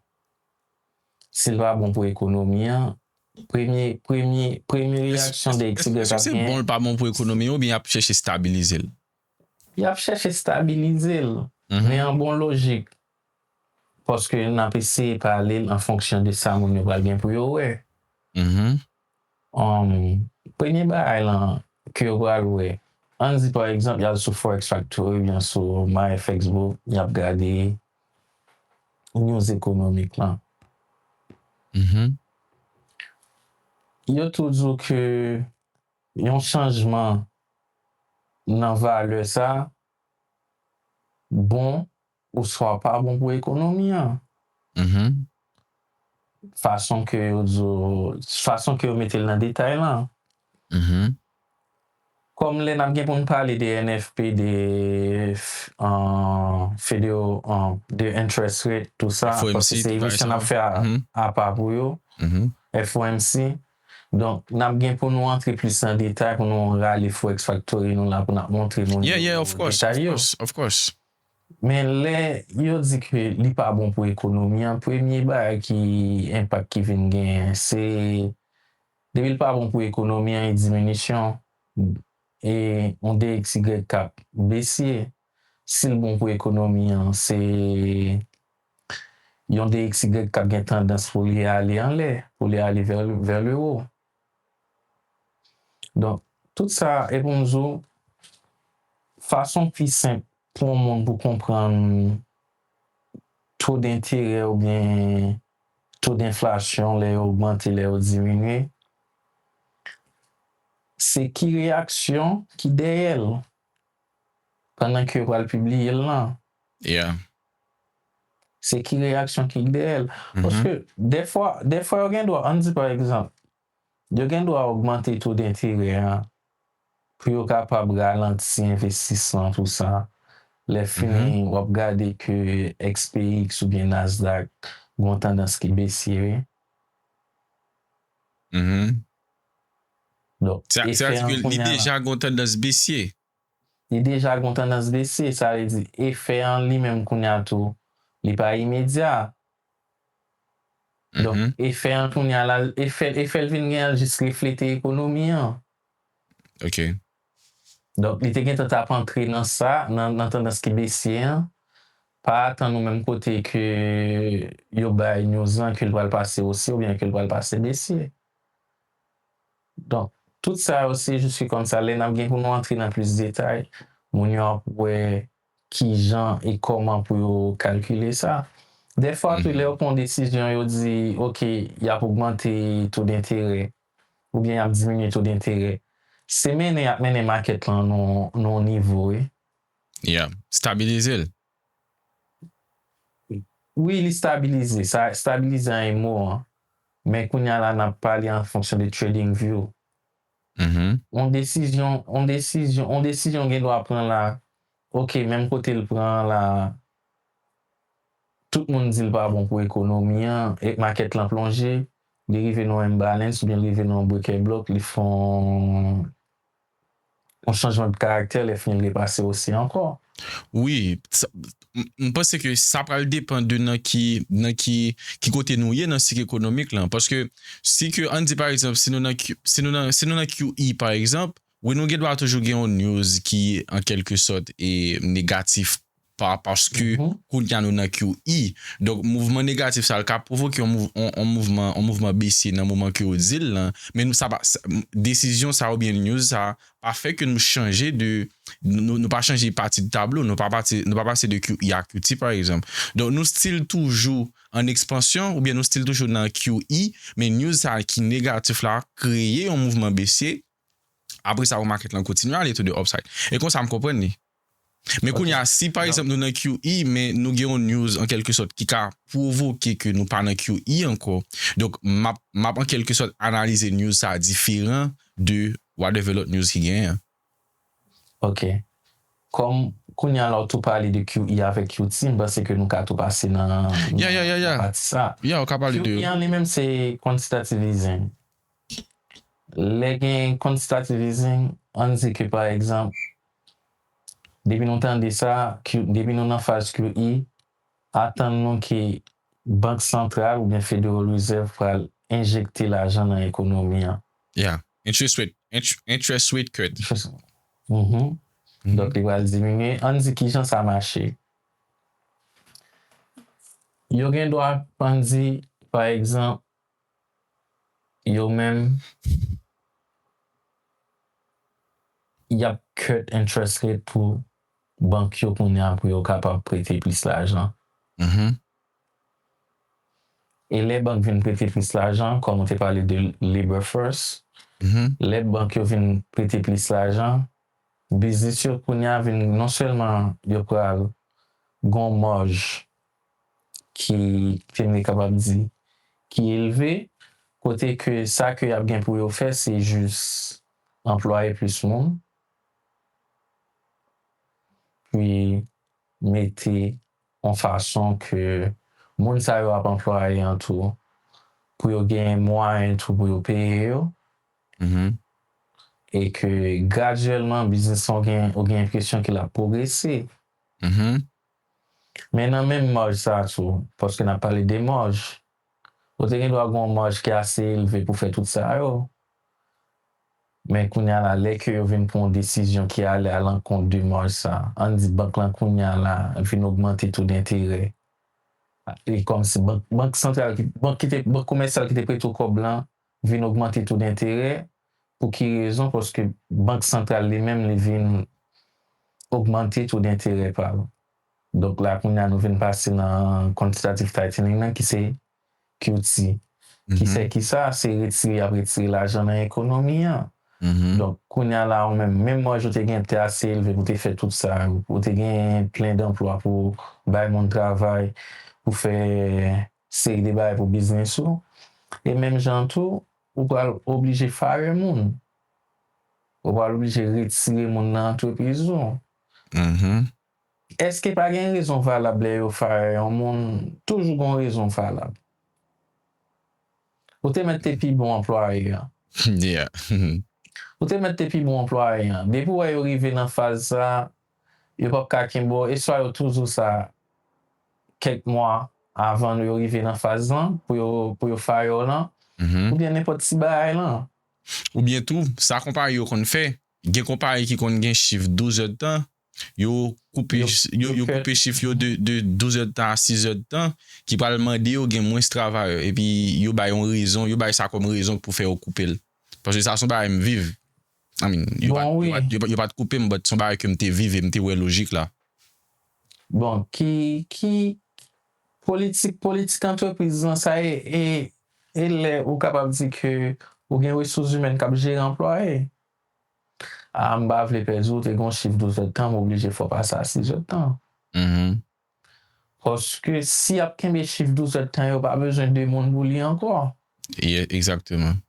Si l pa bon pou ekonomi an, premye, premye, premye reyaksyon D X Y ap genyen. Èske se bon, l pa bon pou ekonomi an, oubyen y ap chèche stabilize l? Y ap chèche stabilize l, men an bon lojik, paske n ap eseye pale l an fonksyon de sa moun yo pral gen pou yo wè. Um, premye bagay lan ke yo pral wè, ann di pa egzanp, y al sou Forex Factory oubyen sou MyFXBook, y ap gade news ekonomik lan. Yo tou di w ke yon chanjman nan valè sa bon oswa pa bon pou ekonomi an. Fason ke yo di w, fason ke yo mete l nan detay lan. Kòm lè n ap gen pou n pale de N F P, de, an, federo, an, de interest rate, tou sa, paske se emisyon n ap fè a, apa pou yo, F O M C. Donk, n ap gen pou nou antre plis nan detay, pou nou rale Forex Factory nou la, pou n ap montre moun yo detay yo. Men lè yo di ke li pa bon pou ekonomi an, premye bagay ki, enpak ki vin genyen, se depi l pa bon pou ekonomi an, e diminisyon, e yon D X Y k ap besye. Si l bon pou ekonomi an, se yon D X Y k ap gen tandans pou li ale anlè, pou li ale vers, vers le haut. Donk, tout sa, e pou m di w, fason pi senp pou yon moun pou konprann to denterè oubyen to denflasyon, lè yo ogmante, lè yo diminye, se ki reyaksyon ki dèyè l pandan ke yo pral pibliye l lan. Yeah. Se ki reyaksyon ki dèyè l. Mhm. Paske dèfwa, dèfwa yo gen dwa, ann di pa egzanp, yo gen dwa ogmante to denterè a pou yo kapab ralanti envestisman, tou sa. Lè fini, Mhm. w ap gade ke X P X oubyen Nasdaq gen yon tandans ki besye, wi. Mhm. Donk, Sa sa efè di an ke li kounye a la, deja gen yon tandans besye. li deja gen yon tandans besye, sa vle di efè an li menm kounye a tou, li pa imedya. Donk, Mhm. efè an kounye a la, efè, efè l vin gen an jis reflete ekonomi an. Ok. Donk, li te gentan t ap antre nan sa, nan, nan tandans ki besye an, pa atann ou menm kote ke yo bay news lan ke l pral pase ose oubyen ke l pral pase besye. Donk, tout sa yo se jis ke kòmsa, lè n ap gen pou nou antre nan plis detay, moun yo ap wè kijan e kòman pou yo kalkile sa. Dèfwa tou, Mhm. lè yo pran yon desizyon, yo di, oke, y ap ogmante to denterè, oubyen y ap diminye to denterè, se mennen y ap mennen makèt lan nan, nan yon nivo, wi. Yeah. Stabilize l. Wi, li stabilize. Sa, stabilize an e mo an. Men kounye a la, n ap pale an fonksyon de trading view. Mhm. Yon desizyon, yon desizyon, yon desizyon gen dwa pran la. Oke, menm kote l pran la, tout moun di l pa bon pou ekonomi an, e makèt lan plonje, li rive nan yon imbalance oubyen li rive nan yon break and block, li fè yon, yon chanjman de karaktè, lè fini l repase ose ankò. Wi, sa- m m panse ke sa pral depann de nan ki, nan ki, ki kote nou ye nan sik ekonomik lan. Paske si ke, ann di pa egzanp, si nou nan, Q- si nou nan, si nou nan Q E pa egzanp, wi, nou gen dwa toujou gen yon news ki an kèlke sòt e negatif pa, paske Mhm. kounye a nou nan Q E. Donk, mouvman negatif sa, l ka pwovoke yon, mouv, yon, yon mouvman, yon mouvman besye nan moman ke yo di l lan. Men nou, sa pa, sa- m- desizyon sa oubyen news sa pa fè ke nou chanje de, nou, nou pa chanje pati de tablo, nou pa pati, nou pa pase de Q E a Q T, pa egzanp. Donk, nou still toujou an ekspansyon, oubyen nou still toujou nan Q E, men news sa ki negatif la kreye yon mouvman besye. Apre sa, yon makèt lan kontinye ale to the upside. E konsa, m konprann li. Men kounye a, si pa egzanp nou nan Q E, men nou gen yon news an kèlke sòt ki ka pwovoke ke nou pa nan Q E ankò. Donk, m ap, m ap an kèlke sòt analize news sa diferan de whatever lòt news ki genyen an. Ok. Kòm kounye a la w tou pale de Q E avèk Q T, m panse ke nou ka tou pase nan, nan, Yeah, yeah, yeah, yeah. nan pati sa. Yeah, ou ka pale de Q E an li menm se quantitative easing. Lè gen quantitative easing, ann di ke pa egzanp, depi nou tande sa, Q, depi nou nan faz Q E, atann nou ke Bank Santral oubyen Federal Reserve pral enjekte lajan nan ekonomi an. Yeah. Interest rate, int- interest rate cut. Mhm. Donk, li pral diminye. Ann di kijan sa mache. Yo gen dwa, ann di, pa egzanp, yo menm, y ap cut interest rate pou bank yo kounye a pou yo kapab prete plis lajan. Mhm. E lè bank vin prete plis lajan, kòm ou te pale de Labor Force, Mhm. lè bank yo vin prete plis lajan, biznis yo kounye a vin non sèlman yo pral gon maj ki, ki m te kapab di, ki elve, kote ke sa ke y ap gen pou yo fè, se jis anplwaye plis moun, pi mete yon fason ke moun sa yo ap anplwaye an tou, pou yo gen mwayen tou pou yo peye yo, Mhm. e ke gradyèlman, biznis lan, ou gen, ou gen enpresyon ke l ap pwogrese. Mhm. Men nan menm maj sa a tou, paske n ap pale de maj, ou te gen dwa gen yon maj ki ase elve pou fè tout sa yo. Men kounye a la, lè ke yo vin pran yon desizyon ki ale alankont de maj sa, ann di bank lan kounye a la vin ogmante to denterè. E kòmsi bank, bank santral, ki, bank ki te, bank komèsyal ki te prete w kòb lan, vin ogmante to denterè. Pou ki rezon? Paske bank santral li menm, li vin ogmante to denterè pa l. Donk la, kounye a, nou vin pase nan quantitative tightening nan, ki se Q T. Ki se ki sa? Se retire, y ap retire lajan nan ekonomi an. Donk, kounye a la, ou menm, menm mwen, ou te gen tè ase elve pou te fè tout sa, ou te gen plen danplwa pou bay moun travay, pou fè seri de bagay pou biznis ou. E menm jan tou, ou pral oblije fire moun. Ou pral oblije retire moun nan antrepriz ou. Èske pa gen rezon valab lè yo fire yon moun? Toujou gen rezon valab. Ou te mèt te pi bon anplwaye an. Yeah. Ou te mèt te pi bon anplwaye an. Depi w wè yo rive nan faz sa, yo p ap ka kenbe w. E swa yo toujou sa kèk mwa avan yo rive nan faz lan pou yo, pou yo fire w lan. Oubyen nenpòt ti bagay lan. Oubyen tou, sa konpayi yo konn fè, gen konpayi ki konn gen chif douz èdtan, yo koupe yo, yo koupe chif yo de, de douz èdtan a sis èdtan, ki pral mande yo gen mwens travayè, epi yo bay yon rezon, yo bay sa kòm rezon pou fè yo koupe l. Paske sa se yon bagay m viv. I mean, yo pa, yo pa, yo pa t koupe m, but se yon bagay ke m te viv e m te wè lojik la. Bon, ki, ki politik, politik antrepriz lan sa e, e, e lè ou kapab di ke ou gen resous imèn k ap jere anplwaye? A, m pa vle pèdi w, te gen yon chif douz èdtan, m oblije fè w pase a sis èdtan. Paske si y ap kenbe chif douz èdtan, yo pa bezwen de moun pou li ankò. Yeah, egzakteman.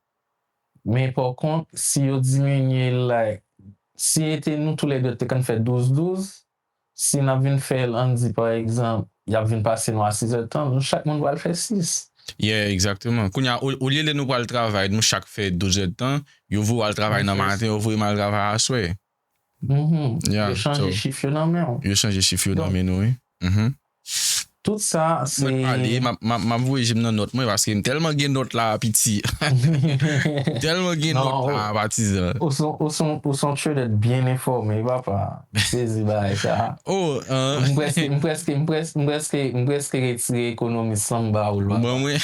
Men pa kont, si yo diminye l, like, si e te nou toulède te konn fè douz douz, si n ap vin fè l, ann di, pa egzanp, y ap vin pase nou a sis èdtan, nou chak moun pral fè sis. Yeah, egzakteman. Kounye a, o-, olye lè nou pral travay, nou chak fè douz èdtan, yo voye w al travay nan maten, yo voye m al travay aswè. Mhm. Yo chanje chif yo nan men w. Yo chanje chif yo nan men nou, wi. Mhm. Tout sa, se... Mwen pale, m ap, m ap, m ap voye je m nan nòt mwen, paske m tèlman gen nòt la, piti. M tèlman gen nòt la, patizan. Ou son, ou son, ou son trader byen enfòme, papa. M sezi bagay sa. Oh, m prèske, m prèske, m prèske, m prèske, m prèske retire ekonomis lan m ba ou l, papa. Mwen,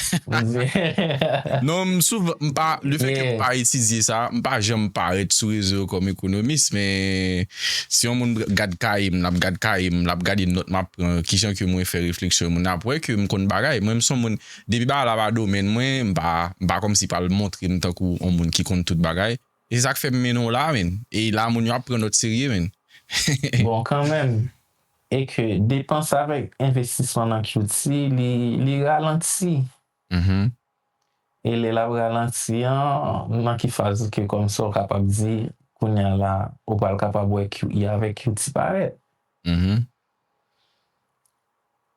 mwen. Non, m souvan, m pa, le fè ke m pa etidye sa, m pa janm parèt sou rezo yo kòm ekonomis, men si yon moun gad kay m, l ap gad kay m, l ap gade nòt m ap pran, kijan ke mwen fè refleksyon, moun ap wè ke m konn bagay. Mwen, m se yon moun, depi bagay la pa domèn mwen, m pa, m pa kòmsi pral montre m tankou yon moun ki konn tout bagay. E se sa k fè m mennen w la, menn. E la, moun yo ap pran nòt serye, menn. Bon, kanmenm, e ke depans avèk envestisman nan Q T, li, li ralanti. E lè l ap ralanti an, nan ki faz ke kòmsi w kapab di, kounye a la, ou pral kapab wè Q E avèk Q T parèt?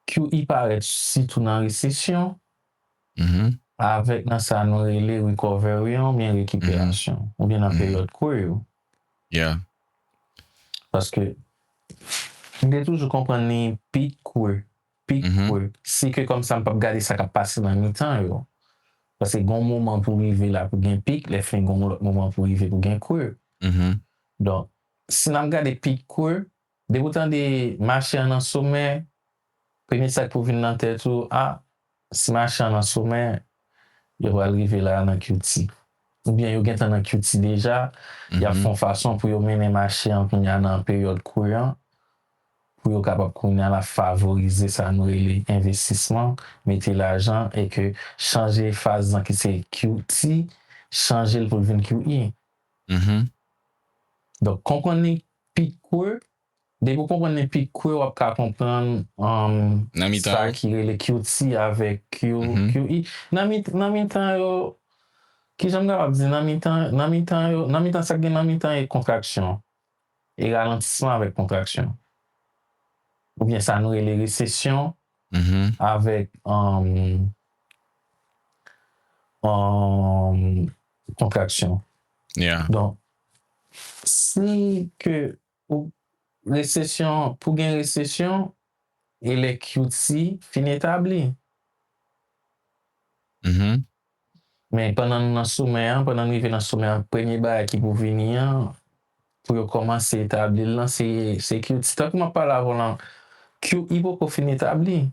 Q E parèt sitou nan resesyon, avèk nan sa nou rele recovery an, oubyen rekiperasyon, oubyen nan peryòd kwe yo. Yeah. Paske m te toujou konprann li pik kwe, pik kwe. Si ke kòmsa m p ap gade sa k ap pase nan mitan yo. Paske gon moman pou rive la pou gen pik, lè fin gon lòt moman pou rive pou gen kwe. Donk, si n ap gade pik kwe, depi w tande mache an nan somè, premye sa k pou vin nan tèt ou, a, si mache an nan somè, yo pral rive la nan Q T. Oubyen yo gentan nan Q T deja, y ap fè yon fason pou yo mennen mache an kounye a nan peryòd kwe an, pou yo kapab kounye a la favorize sa nou rele envestisman, mete lajan, e ke chanje faz lan ki se Q T, chanje l pou l vin Q E. Donk, konprann li pik kwe, depi w konprann li pik kwe, w ap ka konprann sa ki rele Q T avèk Q, Q E. Nan mitan yo, kijan m kapab di, nan mitan, nan mitan yo, nan mitan sa k gen nan mitan e kontraksyon, e ralantisman avèk kontraksyon. Oubyen sa nou rele resesyon avèk, kontraksyon. Donk, si ke ou, resesyon, pou gen resesyon, e lè Q T fin etabli. Men pandan nou nan somè an, pandan nou rive nan somè an, premye bagay ki pou vini an, pou yo kòmanse etabli l lan, se, se Q T. Tankou m ap pale avè w lan, Q E poko fin etabli.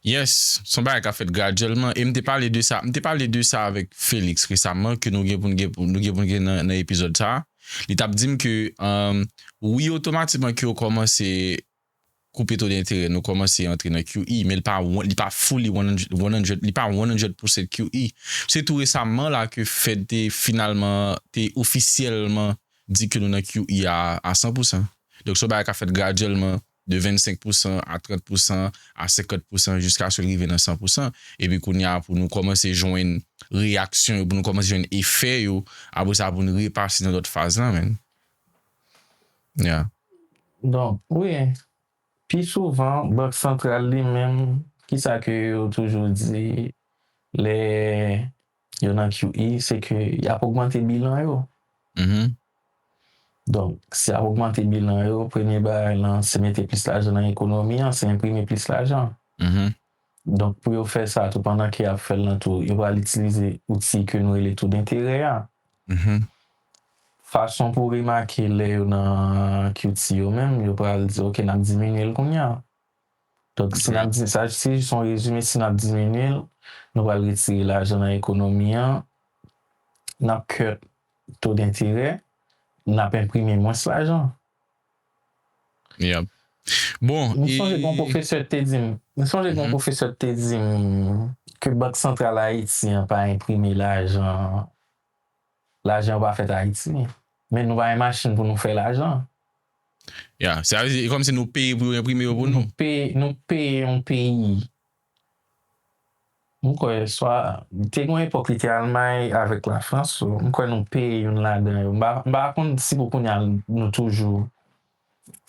Yes, se yon bagay k ap fèt gradyèlman. E m te pale de sa, m te pale de sa avèk Felix resaman, ke nou gen pou n gen, nou gen pou n gen nan, nan epizòd sa. Li t ap di m ke, um, wi, otomatikman ke yo kòmanse koupe to denterè, nou kòmanse antre nan Q E, men li pa, li pa fully one hundred, one hundred, li pa one hundred percent Q E. Se tou resaman la ke Fed te finalman, te ofisyèlman di ke nou nan Q E a, a san pousan. Donk, se yon bagay k ap fèt gradyèlman, de vennsenk pousan a trant pousan a senkant pousan jiskaske l rive nan san pousan. Epi kounye a, pou nou kòmanse jwenn reyaksyon yo, pou nou kòmanse jwenn efè yo, apre sa, pou nou repase nan lòt faz la, man. Yeah. Donk, wi. Pi souvan, Bank Santral li menm, kisa ke yo toujou di lè yo nan Q E, se ke y ap ogmante bilan yo. Mhm. Donk, si y ap ogmante bilan yo, premye bagay lan, se mete plis lajan nan ekonomi an, se enprime plis lajan. Mhm. Donk, pou yo fè sa tou, pandan ke y ap fè l lan tou, yo pral itilize outi ke nou rele to denterè a. Mhm. Fason pou remake lè yo nan Q T yo menm, yo pral di, "Ok, n ap diminye l kounye a." Donk, si n ap di, sa, se jis yon rezime, si n ap diminye l, nou pral retire lajan nan ekonomi an, n ap cut to denterè, n ap enprime mwens lajan. Yep. Bon, M sonje gon pwofesè te di m, m sonje gon pwofesè te di m ke Bank Santral Ayiti an pa enprime lajan, lajan yo pa fèt Ayiti. Men nou pa gen machin pou nou fè lajan. Ya, se kòmsi nou peye pou yo enprime yo pou nou. Nou peye, nou peye yon peyi. M kwè swa, te gon epòk li te Almay avèk Lafrans, so, m kwè nou peye youn ladan yo. M pa, m pa konn si pou kounye a nou toujou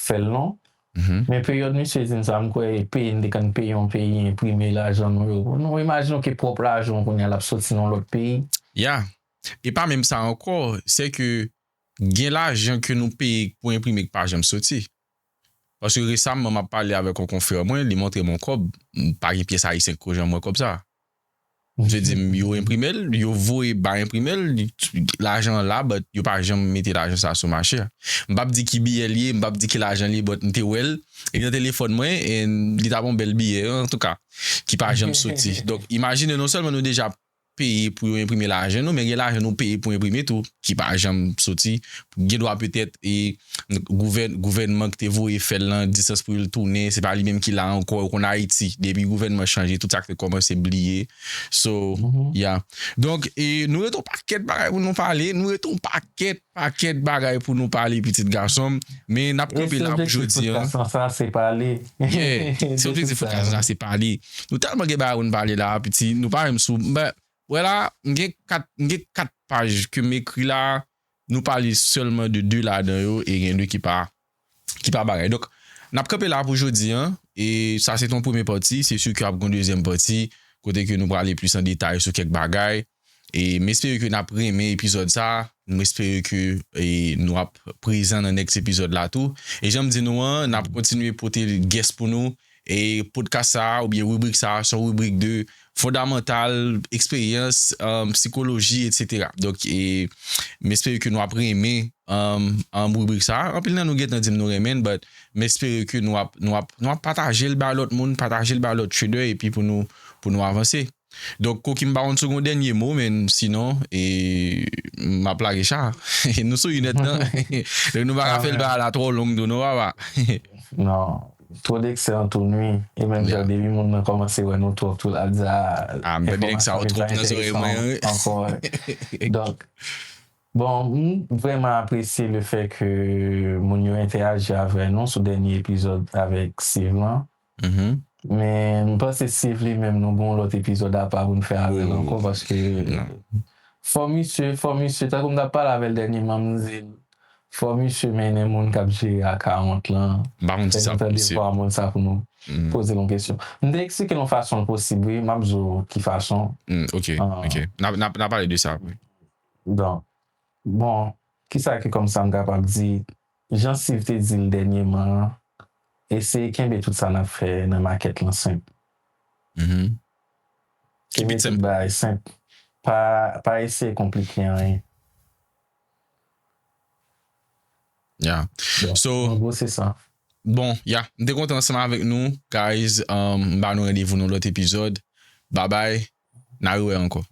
fè l non. Men peryòd misye di m sa, m kwè peye, n te konn peye yon peyi, enprime lajan nou yo. Nou imajine w ke pwòp lajan w kounye a l ap soti nan lòt peyi. Ya. E pa menm sa ankò, se ke gen lajan ke nou peye pou enprime ki pa janm soti. Paske resaman, m ap pale avèk yon konfrè mwen, li montre m yon kòb, pa gen pyès ayisyen ki ko janm wè kòb sa. Misye di m, yo enprime l, yo voye ba enprime l, lajan an la, but yo pa janm mete lajan sa sou mache. M p ap di ki biyè l ye, m p ap di ki lajan l ye, but m te wè l, epi nan telefòn mwen, e li t ap yon bèl biyè, antouka, ki pa janm soti. Donk, imajine, non sèlman nou deja peye pou yo enprime lajan nou, men gen lajan nou peye pou enprime tou, ki pa janm soti. Gen dwa petèt, e, gouvèn-, gouvènman ki te voye fè l lan, distans pou yo tounen, se pa li menm ki la ankò. Ou konn Ayiti, depi gouvènman chanje, tout sa k te kòmanse bliye. So, ya. Donk, e, nou ret yon pakèt bagay pou nou pale, nou ret yon pakèt, pakèt bagay pou nou pale, pitit gason m. Men n ap kanpe la pou jodi a. Sa, se pale. Yeah, se objektif podcast la, se pale. Nou tèlman gen bagay pou nou pale la, piti, nou pa menm sou, but, wè la, m gen kat, m gen kat paj ke m ekri la, nou pale sèlman de de ladan yo, e gen de ki pa, ki pa bagay. Donk, n ap kanpe la pou jodi a, e sa se t yon premye pati, se si ke ap gen yon dezyèm pati, kote ke nou prale plis an detay sou kèk bagay, e m espere ke n ap renmen epizòd sa, m espere ke, e, nou ap prezan nan next epizòd la tou. E jan m di nou an, n ap kontinye pote guest pou nou, e podcast sa a, oubyen ribrik sa a, se yon ribrik de fondamantal, eksperyans, um, sikoloji, etsetera. Donk, e, m espere ke nou ap renmen, um, um, ribrik sa a. Anpil nan nou gentan di m nou renmen l, but m espere ke nou ap, nou ap, nou ap pataje l bay lòt moun, pataje l bay lòt trader, epi pou nou, pou nou avanse. Donk, Koki, m pa konn si w gen yon dènye mo, men sinon, e, m ap lage cha. Nou sou inèdtan. Donk, nou pa ka fè l bagay la twò long tou, non, papa. Non. Twò d'eksè antounwi. E menm jan depi moun nan kòmanse wè nou twòp tou, l ap di, a, m pèdi nèg sa yo twòp nan zòrèy mwen, wi. Ankò. Donk, bon, m vrèman apresye le fè ke moun yo entèyaji avè nou sou dènye epizòd avèk Steve lan. Men m panse Steve li menm, nou gen yon lòt epizòd apa pou n fè avè l ankò, paske fò misye, fò misye, tankou m t ap pale avè l dènyèman, m di l, fò misye mennen moun k ap jere akawont lan. M pa konn si sa posib. Fè nou tande vwa moun sa pou nou poze l yon kesyon. M te eksplike l yon fason l posib, wi, m ap di w ki fason. Ok, ok. N a, n a, n a pale de sa apre. Donk, bon, kisa ke kòmsa m kapab di, jan Steve te di l dènyèman an, eseye kenbe tout sa n ap fè nan makèt lan senp. Kenbe tout bagay senp. Pa, pa eseye konplike anyen. Yeah. So, an gwo, se sa. Bon, yeah, m te kontan ansanm avèk nou, guys. Um, m ba nou randevou nan lòt epizòd. Bye bye. N a rewè ankò.